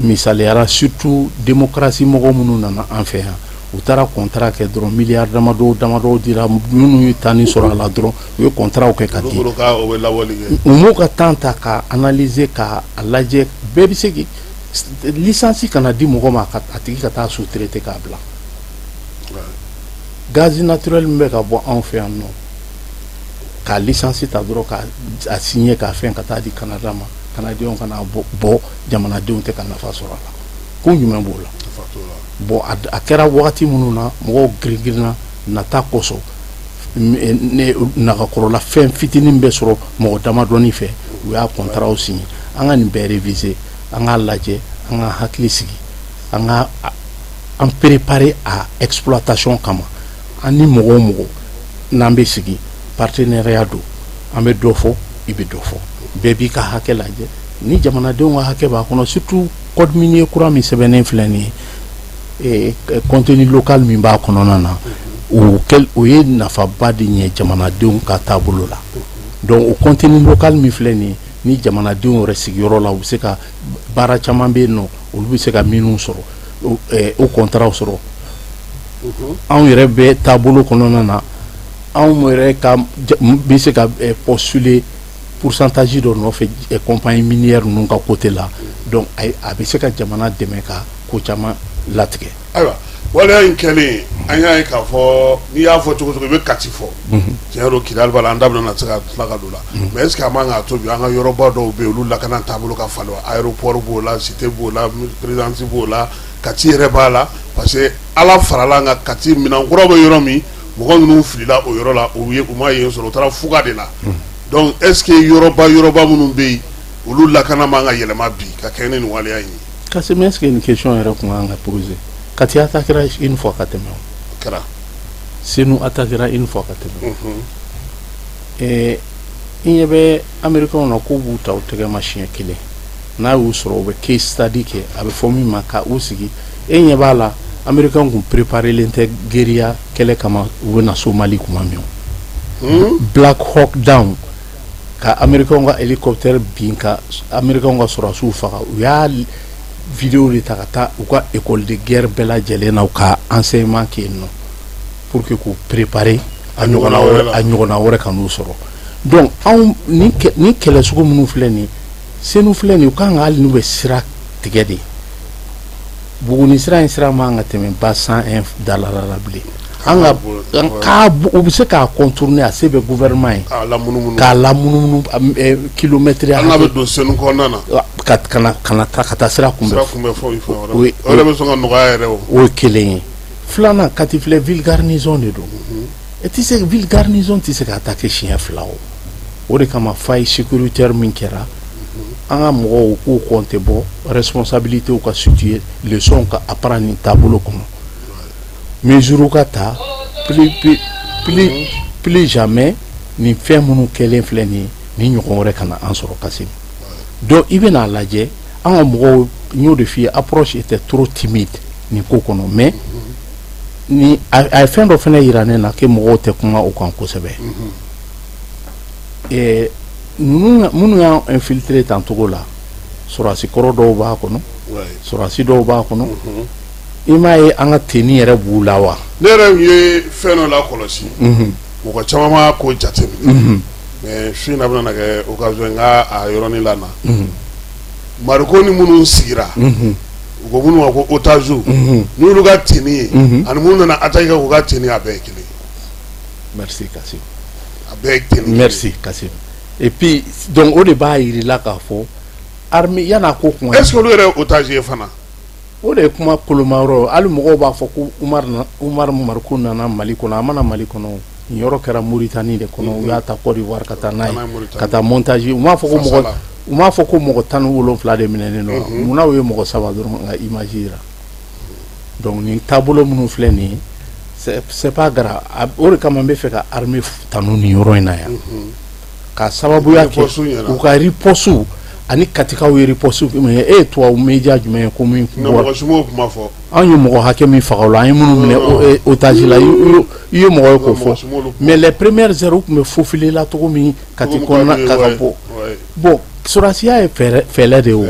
Misaliyara, surtout démocratie mɔgɔ minnu nana an fɛ yan, u taara contrat kɛ dɔrɔn, miliyari damadɔ damadɔ dira minnu ye temps sɔrɔ a la dɔrɔn, u ye contrat kɛ ka di. Olu bolo k'a o bɛ lawali kɛ. U m'u ka temps ta ka analyser, ka a lajɛ. Bɛɛ bɛ se k'i licence kana di mɔgɔ ma, a tigi ka taa sous-traiter k'a bila. Gaz naturel min bɛ ka bɔ anw fɛ yan nɔ, ka licence ta dɔrɔn, ka a signer, k'a fɛn ka taa di Canada ma, Canadiens ka n'a bɔ, jamanadenw tɛ ka nafa sɔrɔ a la. Kun jumɛn b'o la? Nafa t'o la. Bon, a kɛra wagati minnu na, mɔgɔw girin-girinna nata kosɔn, ne nagakɔrɔla fɛn fitinin bɛ sɔrɔ mɔgɔ damadɔni fɛ, u y'a contrat signé. An ka nin bɛɛ réviser, an k'a lajɛ, an ka hakili sigi, an ka an préparer a exploitation kama. An ni mɔgɔ o mɔgɔ n'an bɛ sigi, partenariat don, an bɛ dɔ fɔ, i bɛ dɔ fɔ, bɛɛ b'i ka hakɛ lajɛ ni jamanadenw ka hakɛ b'a kɔnɔ. Surtout code minier kura min sɛbɛnnen filɛ nin ye, contenu local min b'a kɔnɔna na, o ye nafaba de ɲɛ jamanadenw ka taabolo la. Donc o contenu local min filɛ nin ye, ni jamanadenw yɛrɛ sigiyɔrɔ la, u bɛ se ka baara caman bɛ yen nɔ, olu bɛ se ka minnu sɔrɔ, o contrat sɔrɔ. Anw yɛrɛ bɛ taabolo kɔnɔna na, anw yɛrɛ ka bɛ se ka postuler pourcentage dɔ nɔfɛ compagnie minière ninnu ka côté la. Donc a bɛ se ka jamana dɛmɛ ka ko caman latigɛ. Ayiwa, waleya in kɛlen, an y'a ye k'a fɔ n'i y'a fɔ cogo cogo, i bɛ Kati fɔ. Tiɲɛ don, Kidali b'a la, an da bɛna se ka tila ka don la. Mais est ce que a man k'a to bi, an ka yɔrɔba dɔw bɛ yen, olu lakana taabolo ka falen wa? Aéroport b'o la, cité b'o la, présidence b'o la, Kati yɛrɛ b'a la, parce que Ala farala an kan, Kati minɛnkuraw bɛ yɔrɔ min, mɔgɔ ninnu filila o yɔrɔ la, u ye u ma yen sɔrɔ, u taara fuga de la. Donc est ce que yɔrɔba yɔrɔba minnu bɛ yen, olu lakana man ka yɛlɛma bi ka kɛ ni nin waleya in ye? Kassim, est ce que nin question yɛrɛ tun kan ka poser? Kati attaquera une fois ka tɛmɛ o. Kɛra. Senu attaquera une fois ka tɛmɛ. I ɲɛ bɛ Américains na, k'u b'u ta u tɛgɛ ma siɲɛ kelen, n'a y'u sɔrɔ, u bɛ case study kɛ, a bɛ fɔ min ma ka u sigi. E ɲɛ b'a la, Américains kun préparelen tɛ guérilla kɛlɛ kama. U bɛ na Somali kuma min o, Black Hawk Down, ka Américains ka hélicoptère bin, ka Américains ka sɔrɔdasiw faga, u y'a vidéo de ta ka taa u ka école de guerre bɛɛ lajɛlen na, u ka enseignement kɛ yen nɔ pour que k'u préparer a ɲɔgɔnna wɛrɛ, a ɲɔgɔnna wɛrɛ ka n'u sɔrɔ. Donc anw ni kɛlɛ sugu minnu filɛ nin ye, Senu filɛ nin ye, u kan ka, hali n'u bɛ sira tigɛ de, Buguni sira in, sira man ka tɛmɛ ba 101 dalala la bilen. An ka k'a u bɛ se k'a contourner, a se bɛ gouvernement ye. K'a lamunumunu. K'a lamunumunu kilomètre Hali n'a bɛ don Senu kɔnɔna na. Ka na taa ka taa sira kunbɛ. Sira kunbɛ fɔ fɛn wɛrɛ, o yɛrɛ bɛ sɔn ka nɔgɔya yɛrɛ o. O ye kelen ye. Filanan, Kati filɛ, ville garnison de don. E tɛ se, ville garnison tɛ se ka attaquer siɲɛ fila. O de kama faille sécuritaire min kɛra, an ka mɔgɔw k'u compte bɔ, responsabilité ka situer, leçon ka apprendre nin taabolo kɔnɔ, mesure ka ta, plus plus plus plus jamais nin fɛn minnu kɛlen filɛ nin ye, ni ɲɔgɔn wɛrɛ kana an sɔrɔ. Kassim, donc i bɛn'a lajɛ, an ka mɔgɔw, n y'o de f'i ye, approche était trop timide nin ko kɔnɔ. Mais ni a ye fɛn dɔ fana yira ne na ke mɔgɔw tɛ kuma o kan kosɛbɛ. Ninnu minnu y'an infiltré tan cogo la, sɔrɔdasi kɔrɔ dɔw b'a kɔnɔ, sɔrɔdasi dɔw b'a kɔnɔ. I m'a ye, an ka tenue yɛrɛ b'u la wa? Ne yɛrɛ ye fɛn dɔ la kɔlɔsi, mɔgɔ caman ma ko jateminɛ, mais su in na bɛna kɛ occasion n ka a yɔrɔnin la na. Mariko ni minnu sigira, u ko minnu ma ko otage, n'olu ka tenue ye ani minnu nana attaque kɛ k'u ka tenue, a bɛɛ ye kelen. Merci Kassim. A bɛɛ ye tenue. Merci Kassim. Et puis donc o de b'a yir'i la k'a fɔ armée yan'a ko kun. Est ce que olu yɛrɛ ye otage ye fana? O de ye kuma koloma yɔrɔ ye. Hali mɔgɔw b'a fɔ ko Umar na, Umar Mariko nana Mali kɔnɔ. A mana Mali kɔnɔ, nin yɔrɔ kɛra Moritani de kɔnɔ. U y'a ta Côte d'Ivoire ka taa n'a ye, ka taa montage. U m'a fɔ ko mɔgɔ U m'a fɔ ko mɔgɔ 17 de minɛnen don, munna u ye mɔgɔ saba dɔrɔn ka image jira? Donc nin taabolo minnu filɛ nin ye, c'est pas grave. O de kama n bɛ fɛ ka armée tanu nin yɔrɔ in na yan, ka sababuya kɛ u ka riposte ani Katikaw ye riposte min e ye tubabu média jumɛn ye ko min bɔra? Kuma fɔ. Anw ye mɔgɔ hakɛ min faga o la, an ye minnu minɛ otage la, i ye mɔgɔ ye k'o fɔ? Mais les premières heures, u tun bɛ faufiler la cogo min Kati kɔnɔna ka bɔ. Bon, sɔrɔdasiya ye fɛɛrɛ de ye. O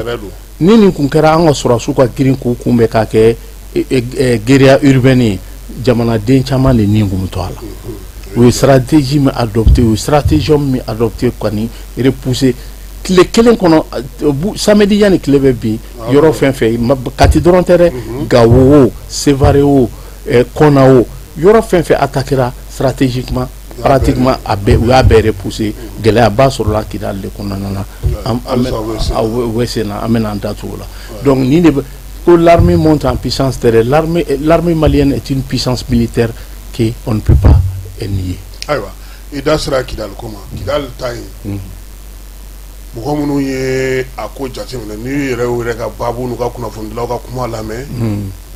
ni nin kun kɛra, an ka sɔrɔdasiw ka girin k'u kunbɛn k'a kɛ guérilla urbaine ye, jamanaden caman de ni kun bɛ to a la. U ye stratégie min adopté, u ye stratégie min adopté ka nin repousser tile kelen kɔnɔ, samedi yanni tile bɛ bin, yɔrɔ fɛn fɛn, Kati dɔrɔn tɛ dɛ, Gawo o, Sevare o, Kɔna o, yɔrɔ fɛn fɛn attaquera stratégiquement, pratiquement a bɛɛ, u y'a bɛɛ repousser. Gɛlɛyaba sɔrɔla Kidali de kɔnɔna na. U bɛ sen na, an bɛna an da tu o la. Donc nin de bɛ ko l'armée monte en puissance tɛ dɛ, l'armée malienne est une puissance militaire que on ne peut pas nier. Ayiwa, i da sera Kidali ko ma. Kidali ta in, mɔgɔ minnu ye a ko jateminɛ, n'i yɛrɛ y'u yɛrɛ ka baabu n'u ka kunnafonidilaw ka kuma lamɛn,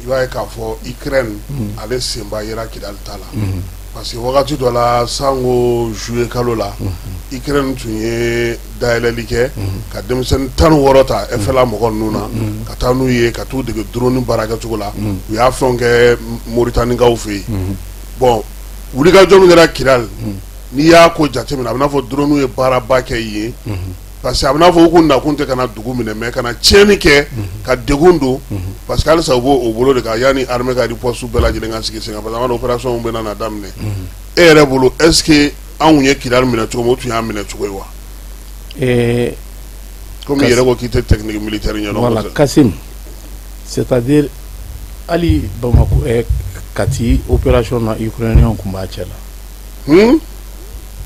i b'a ye k'a fɔ Ukraine ale senba yera Kidali ta la, parce que wagati dɔ la, sango juillet kalo la, Ukraine tun ye dayɛlɛli kɛ ka denmisɛnnin 16 ta FLA mɔgɔ ninnu na ka taa n'u ye ka t'u dege drone baara kɛcogo la. U y'a fɛnw kɛ Moritanikaw fɛ yen. Bon, wulikajɔ min kɛra Kidali, n'i y'a ko jateminɛ, a bɛ n'a fɔ drone ye baaraba kɛ yen, parce que a bɛ n'a fɔ u kun nakun tɛ ka na dugu minɛ, mais ka na tiɲɛni kɛ, ka degun don, parce que halisa u b'o bolo de kan yanni armée ka riposte bɛɛ lajɛlen ka sigi sen kan, parce que an ka opération bɛ na daminɛ. E yɛrɛ bolo, est ce que anw ye Kidali minɛ cogo min, o tun y'a minɛ cogo ye wa? Komi i yɛrɛ ko k'i tɛ technique militaire ɲɛdɔn. Voilà, Kassim, c'est à dire hali Bamakɔ, Kati opération na, Ukrainien tun b'a cɛ la.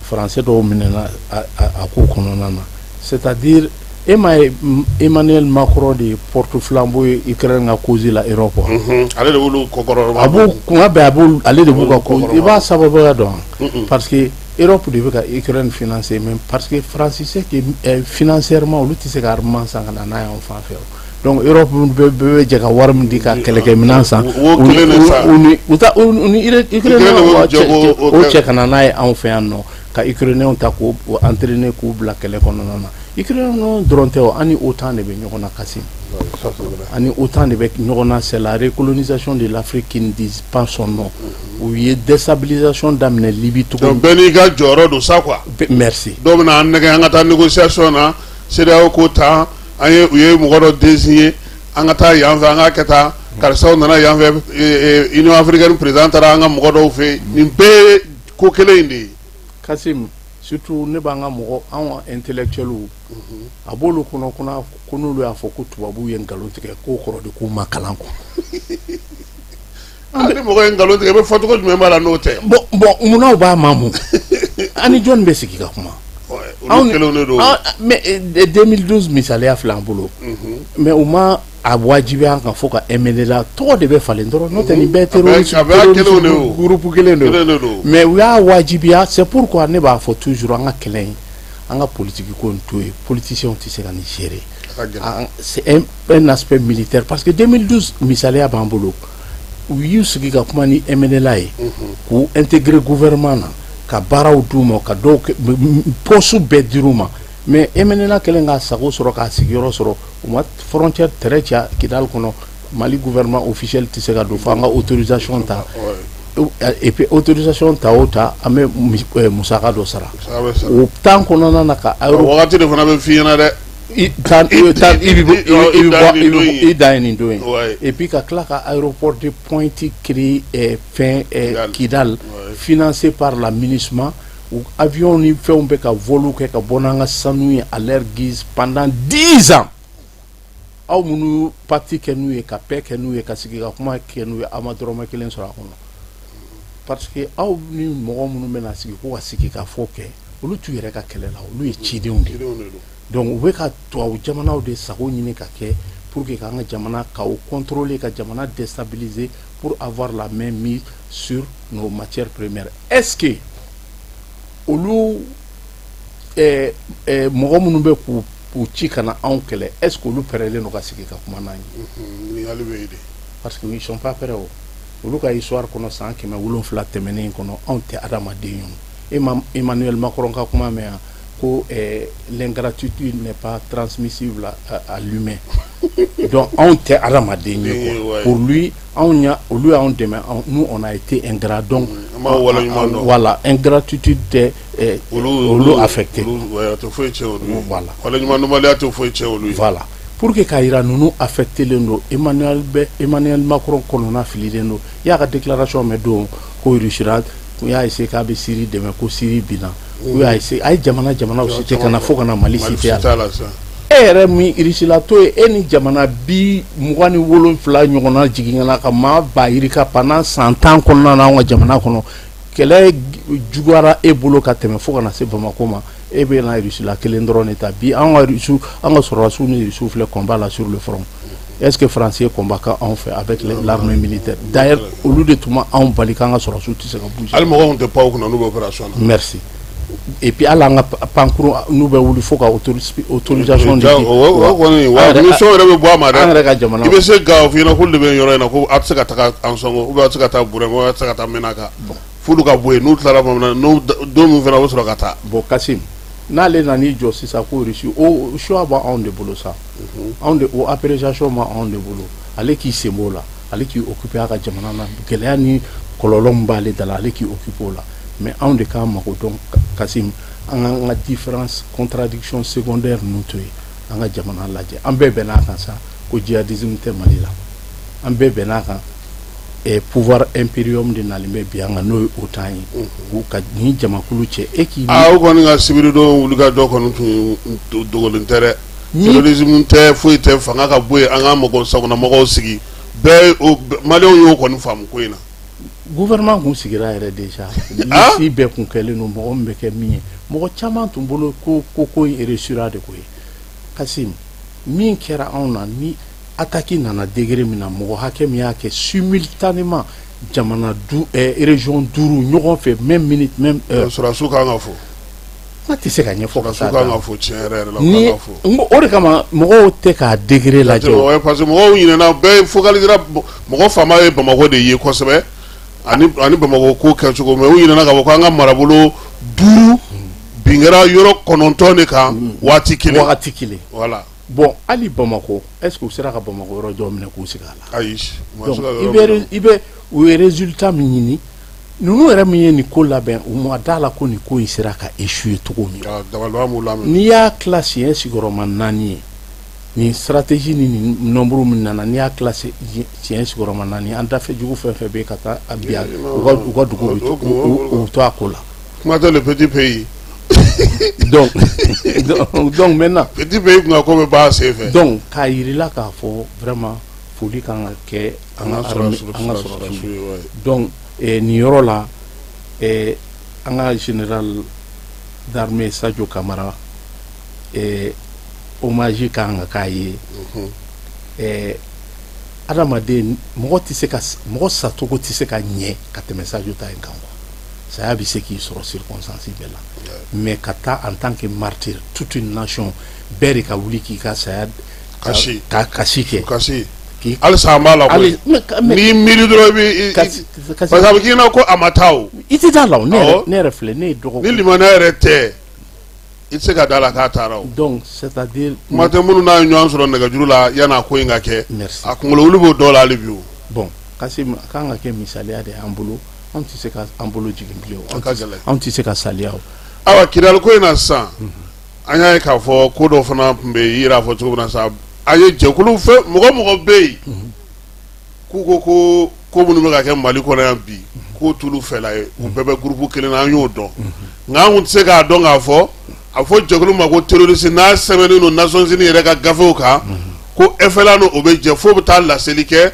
Français dɔw minɛna a ko kɔnɔna na. C'est à dire e m'a ye, Emmanuel Macron de ye porte flambeau ye Ukraine ka cause la Europe wa? Ale de b'olu kɔkɔrɔ. A b'u kuma bɛɛ, a b'u, ale de b'u ka cause. I b'a sababuya dɔn, parce que Europe de bɛ ka Ukraine financer, mais parce que France sait que financièrement olu tɛ se ka armement san ka na n'a ye anw fan fɛ. Donc Europe bɛɛ bɛ jɛ ka wari min di ka kɛlɛkɛminɛn san, u ni u ta u ni Ukraine o cɛ ka na n'a ye anw fɛ yan nɔ, ka Ukrainiens ta k'u entraîner, k'u bila kɛlɛ kɔnɔna na. Ukrainiens dɔrɔn tɛ o, an ni OTAN de bɛ ɲɔgɔn na, Kassim, ani OTAN de bɛ ɲɔgɔn na. C'est la recolonisation de l'Afrique qui ne dit pas son nom. U ye déstabilisation daminɛ Libye tugun. Donc bɛɛ n'i ka jɔyɔrɔ don sa quoi. Merci. Dɔw bɛna an nɛgɛ an ka taa négociation na, CEDEAO ko tan, an ye u ye mɔgɔ dɔ désigner, an ka taa yan fɛ, an ka kɛ tan, karisaw nana yan fɛ, Union africaine président taara an ka mɔgɔ dɔw fɛ yen, nin bɛɛ ye ko kelen in de ye. Kassim, surtout ne b'an ka mɔgɔ, anw ka intellectuels, a b'olu kɔnɔ ko n'olu y'a fɔ ko tubabuw ye nkalon tigɛ, k'o kɔrɔ de k'u ma kalan quoi. Ni mɔgɔ ye nkalon tigɛ, i bɛ fɔ cogo jumɛn b'a la n'o tɛ? Bon, munna u b'a maamu? An ni jɔnni bɛ sigi ka kuma? Olu kelenw de don. Mais 2012 misaliya filɛ an bolo, mais u ma a wajibiya an kan fo ka MNLA tɔgɔ de bɛ falen dɔrɔn, n'o tɛ nin bɛɛ terroriste groupe kelen de don. Mais u y'a wajibiya. C'est pourquoi ne b'a fɔ toujours, an ka kɛlɛ in, an ka politique ko in to yen, politiciens tɛ se ka nin gérer. C'est un aspect militaire, parce que 2012 misaliya b'an bolo. U y'u sigi ka kuma ni MNLA ye k'u intégrer gouvernement na, ka baaraw d'u ma, ka dɔw poste bɛɛ dir'u ma. Mais MNLA kɛlen k'a sago sɔrɔ, k'a sigiyɔrɔ sɔrɔ, u ma frontière tɛrɛ ci Kidali kɔnɔ. Mali gouvernement officiel tɛ se ka don fo an ka autorisation ta, et puis autorisation ta o ta, an bɛ musaka dɔ sara o temps kɔnɔna na ka. Wagati de fana bɛ f'i ɲɛna dɛ. I tan i bɛ bɔ, i dan ye nin don ye. Et puis ka tila ka aéroport de pointe créer fɛn Kidal, financé par la MINUSMA. U avion ni fɛnw bɛ ka vol kɛ ka bɔ n'an ka sanu ye à leur guise pendant 10 ans. Aw minnu pacte kɛ n'u ye, ka paix kɛ n'u ye, ka sigi ka kuma kɛ n'u ye, aw ma dɔrɔmɛ kelen sɔrɔ a kɔnɔ, parce que aw ni mɔgɔ minnu bɛna sigi ko ka sigi ka fɔ kɛ, olu t'u yɛrɛ ka kɛlɛ la, olu ye cidenw de ye. Donc u bɛ ka tubabu jamanaw de sago ɲini ka kɛ pour que k'an ka jamana k'o contrôler, ka jamana déstabiliser pour avoir la main mise sur nos matières premières. Est-ce que olu mɔgɔ minnu bɛ k'u u ci ka na anw kɛlɛ, est ce que olu pɛrɛlen don ka sigi ka kuma n'an ye? Ɲininkali bɛ yen de. Parce que ils sont pas prêts. O olu ka histoire kɔnɔ, san 700 tɛmɛnen in kɔnɔ, anw tɛ adamaden ye. E ma Emmanuel Macron ka kuma mɛn yan ko l'ingratitude n'est pas transmissible à l'humain? Donc anw tɛ adamaden ye quoi. Pour lui, anw ya, olu y'anw dɛmɛ, nous on a été ingrat, donc An b'aw waleɲuman dɔn. Voilà, ingratitude tɛ olu affecté. Olu, a tɛ foyi tiɲɛ olu ye. Voilà. Waleɲumandɔnbaliya tɛ foyi tiɲɛ olu ye. Voilà, pour que k'a yira ninnu affecté len don, Emmanuel bɛ Emmanuel Macron kɔnɔna fililen don. I y'a ka déclaration mɛn don ko Russie kun y'a essayé k'a bɛ Syrie dɛmɛ, ko Syrie binna. U y'a essayé, a ye jamana jamanaw cité ka na fo ka na Mali cité a la. E yɛrɛ min Russie la to ye, e ni jamana 27 ɲɔgɔnna jigin ka na ka maa ba yirika pendant san 10 kɔnɔna na, anw ka jamana kɔnɔ kɛlɛ juguyara e bolo ka tɛmɛ fo ka na se Bamakɔ ma. E bɛ na Russie la kelen dɔrɔn de ta. Bi an ka Russe, an ka sɔrɔdasiw ni Russe filɛ combat la sur le front. Est-ce que France ye combat kɛ anw fɛ avec l'armée militaire? D'ailleurs, olu de tun ma anw bali k'an ka sɔrɔdasiw tɛ se ka bouger. Hali mɔgɔw tun tɛ pan u kunna n'u bɛ opération na. Merci. Et puis hali an ka pankurun n'u bɛ wuli, fo ka autorisation de di. O kɔni wa mission yɛrɛ bɛ bɔ a ma dɛ. An yɛrɛ ka jamana. I bɛ se Gawo f'i ɲɛna k'olu de bɛ yɔrɔ in na, ko a tɛ se ka taga Ansɔngo ou bien a tɛ se ka taa Burɛma, a tɛ se ka taa Menaka. F'olu ka bɔ yen, n'u tilara tuma min na, n'u don min fana, u bɛ sɔrɔ ka taa. Bon Kasim, n'ale nan'i jɔ sisan ko Russie, o choix b'anw de bolo sa, anw de o appréciation b'anw de bolo. Ale k'i sen b'o la, ale k'i occuper a ka jamana na, gɛlɛya ni kɔlɔlɔ min b'ale da la, ale k'i occuper o la. Mais anw de k'an mako dɔn Kasim, an k'an ka différence, contradiction secondaire ninnu to yen, an ka jamana lajɛ. An bɛɛ bɛnn'a kan sa ko djihadisme tɛ Mali la. An bɛɛ bɛnn'a kan pouvoir impérium de nalen bɛ bi an kan, n'o ye OTAN ye, k'u ka nin jamakulu cɛ e k'i. Aa, o kɔni ka sibiridon wulikajɔ kɔni tun dogolen tɛ dɛ. Terrorisme tɛ, foyi tɛ, fanga ka bɔ yen, an ka mɔgɔ sagonamɔgɔw sigi, bɛɛ maliyɛnw y'o kɔni faamu ko in na. Gouvernement kun sigira yɛrɛ déjà, liste bɛɛ kun kɛlen don, mɔgɔ min bɛ kɛ min ye, mɔgɔ caman tun bolo ko ko ko in réussira de ko ye. Kasim, min kɛra anw na ni attaque nana degré min na, mɔgɔ hakɛ min y'a kɛ simultanément, jamana du région duuru ɲɔgɔn fɛ, même minute, même heure. Sɔrɔdasiw kan ka fo. Kuma tɛ se ka ɲɛfɔ ka sɔrɔdasiw kan ka fo tiɲɛ yɛrɛ yɛrɛ la, u ni kan ka fo. N ko o de kama mɔgɔw tɛ k'a degré lajɛ o. Parce que mɔgɔw ɲinɛna, bɛɛ focalisera, mɔgɔ faama ye Bamakɔ de ye kosɛbɛ ani Bamakɔ ko kɛcogo, mais u ɲinɛna k'a fɔ ko an ka marabolo duuru bin kɛra yɔrɔ kɔnɔntɔn de kan waati kelen. Wagati kelen. Voilà. Bon, hali Bamakɔ, est ce que u sera ka Bamakɔ yɔrɔ jɔ minɛ k'u sigi a la? Ayi. Donc i bɛ u ye résultat min ɲini, ninnu yɛrɛ min ye nin ko labɛn, u ma da la ko nin ko in sera ka échouer cogo min. Dabaliban b'u la. N'i y'a tila siɲɛ sigiyɔrɔma naani ye, nin stratégie ni nin nombre min nana, n'i y'a tila siɲɛ sigiyɔrɔma naani, an dafɛ jugu fɛn fɛn bɛ yen ka taa bi u ka dugu bɛ u to a ko la. Kuma tɛ le petit pays. Donc maintenant. Petit pays kun ka ko bɛ ban a sen fɛ. Donc k'a yirila k'a fɔ vraiment foli kan ka kɛ an ka armée, an ka sɔrɔdasiw ye. Donc nin yɔrɔ la, an ka général d'armée Sadio Kamara, hommage kan ka k'a ye. Adamaden, mɔgɔ tɛ se ka, mɔgɔ sacogo tɛ se ka ɲɛ ka tɛmɛ Sadio ta in kan quoi. Saya bɛ se k'i sɔrɔ circonstance bɛɛ la, mais ka taa en tant que martyr, toute une nation bɛɛ de ka wuli k'i ka saya kasi ka kasi kɛ. Kasi halisa an b'a la koyi, n'i miiri dɔrɔn i bɛ, parce que a bɛ k'i ɲɛna ko a ma taa o. I tɛ taa la o, ne yɛrɛ filɛ, ne ye dɔgɔ. Ni limaniya yɛrɛ tɛ, i tɛ se ka da la k'a taara o. Donc c'est à dire. Kuma tɛ minnu n'a ye ɲɔgɔn sɔrɔ nɛgɛjuru la yan'a ko in ka kɛ. Merci. A kunkolo wuli b'o dɔw la hali bi o. Bon Kasim, a kan ka kɛ misaliya de y'an bolo, anw tɛ se ka an bolo jigin bilen o. A ka gɛlɛn. Anw tɛ se ka saliya o. Ayiwa, Kidali ko in na sisan, an y'a ye k'a fɔ ko dɔ fana tun bɛ yen, i yɛrɛ y'a fɔ cogo min na sa, an ye jɛkulu fɛn mɔgɔ mɔgɔ bɛ yen k'u ko ko ko minnu bɛ ka kɛ Mali kɔnɔ yan bi, k'o t'olu fɛla ye, u bɛɛ bɛ groupe kelen na, an y'o dɔn. Nka an tun tɛ se k'a dɔn k'a fɔ a fɔ jɛkulu ma ko terroriste, n'a sɛbɛnnen don Nations Unies yɛrɛ ka gafew kan ko FLA n'o bɛ jɛ, f'o bɛ taa laseli kɛ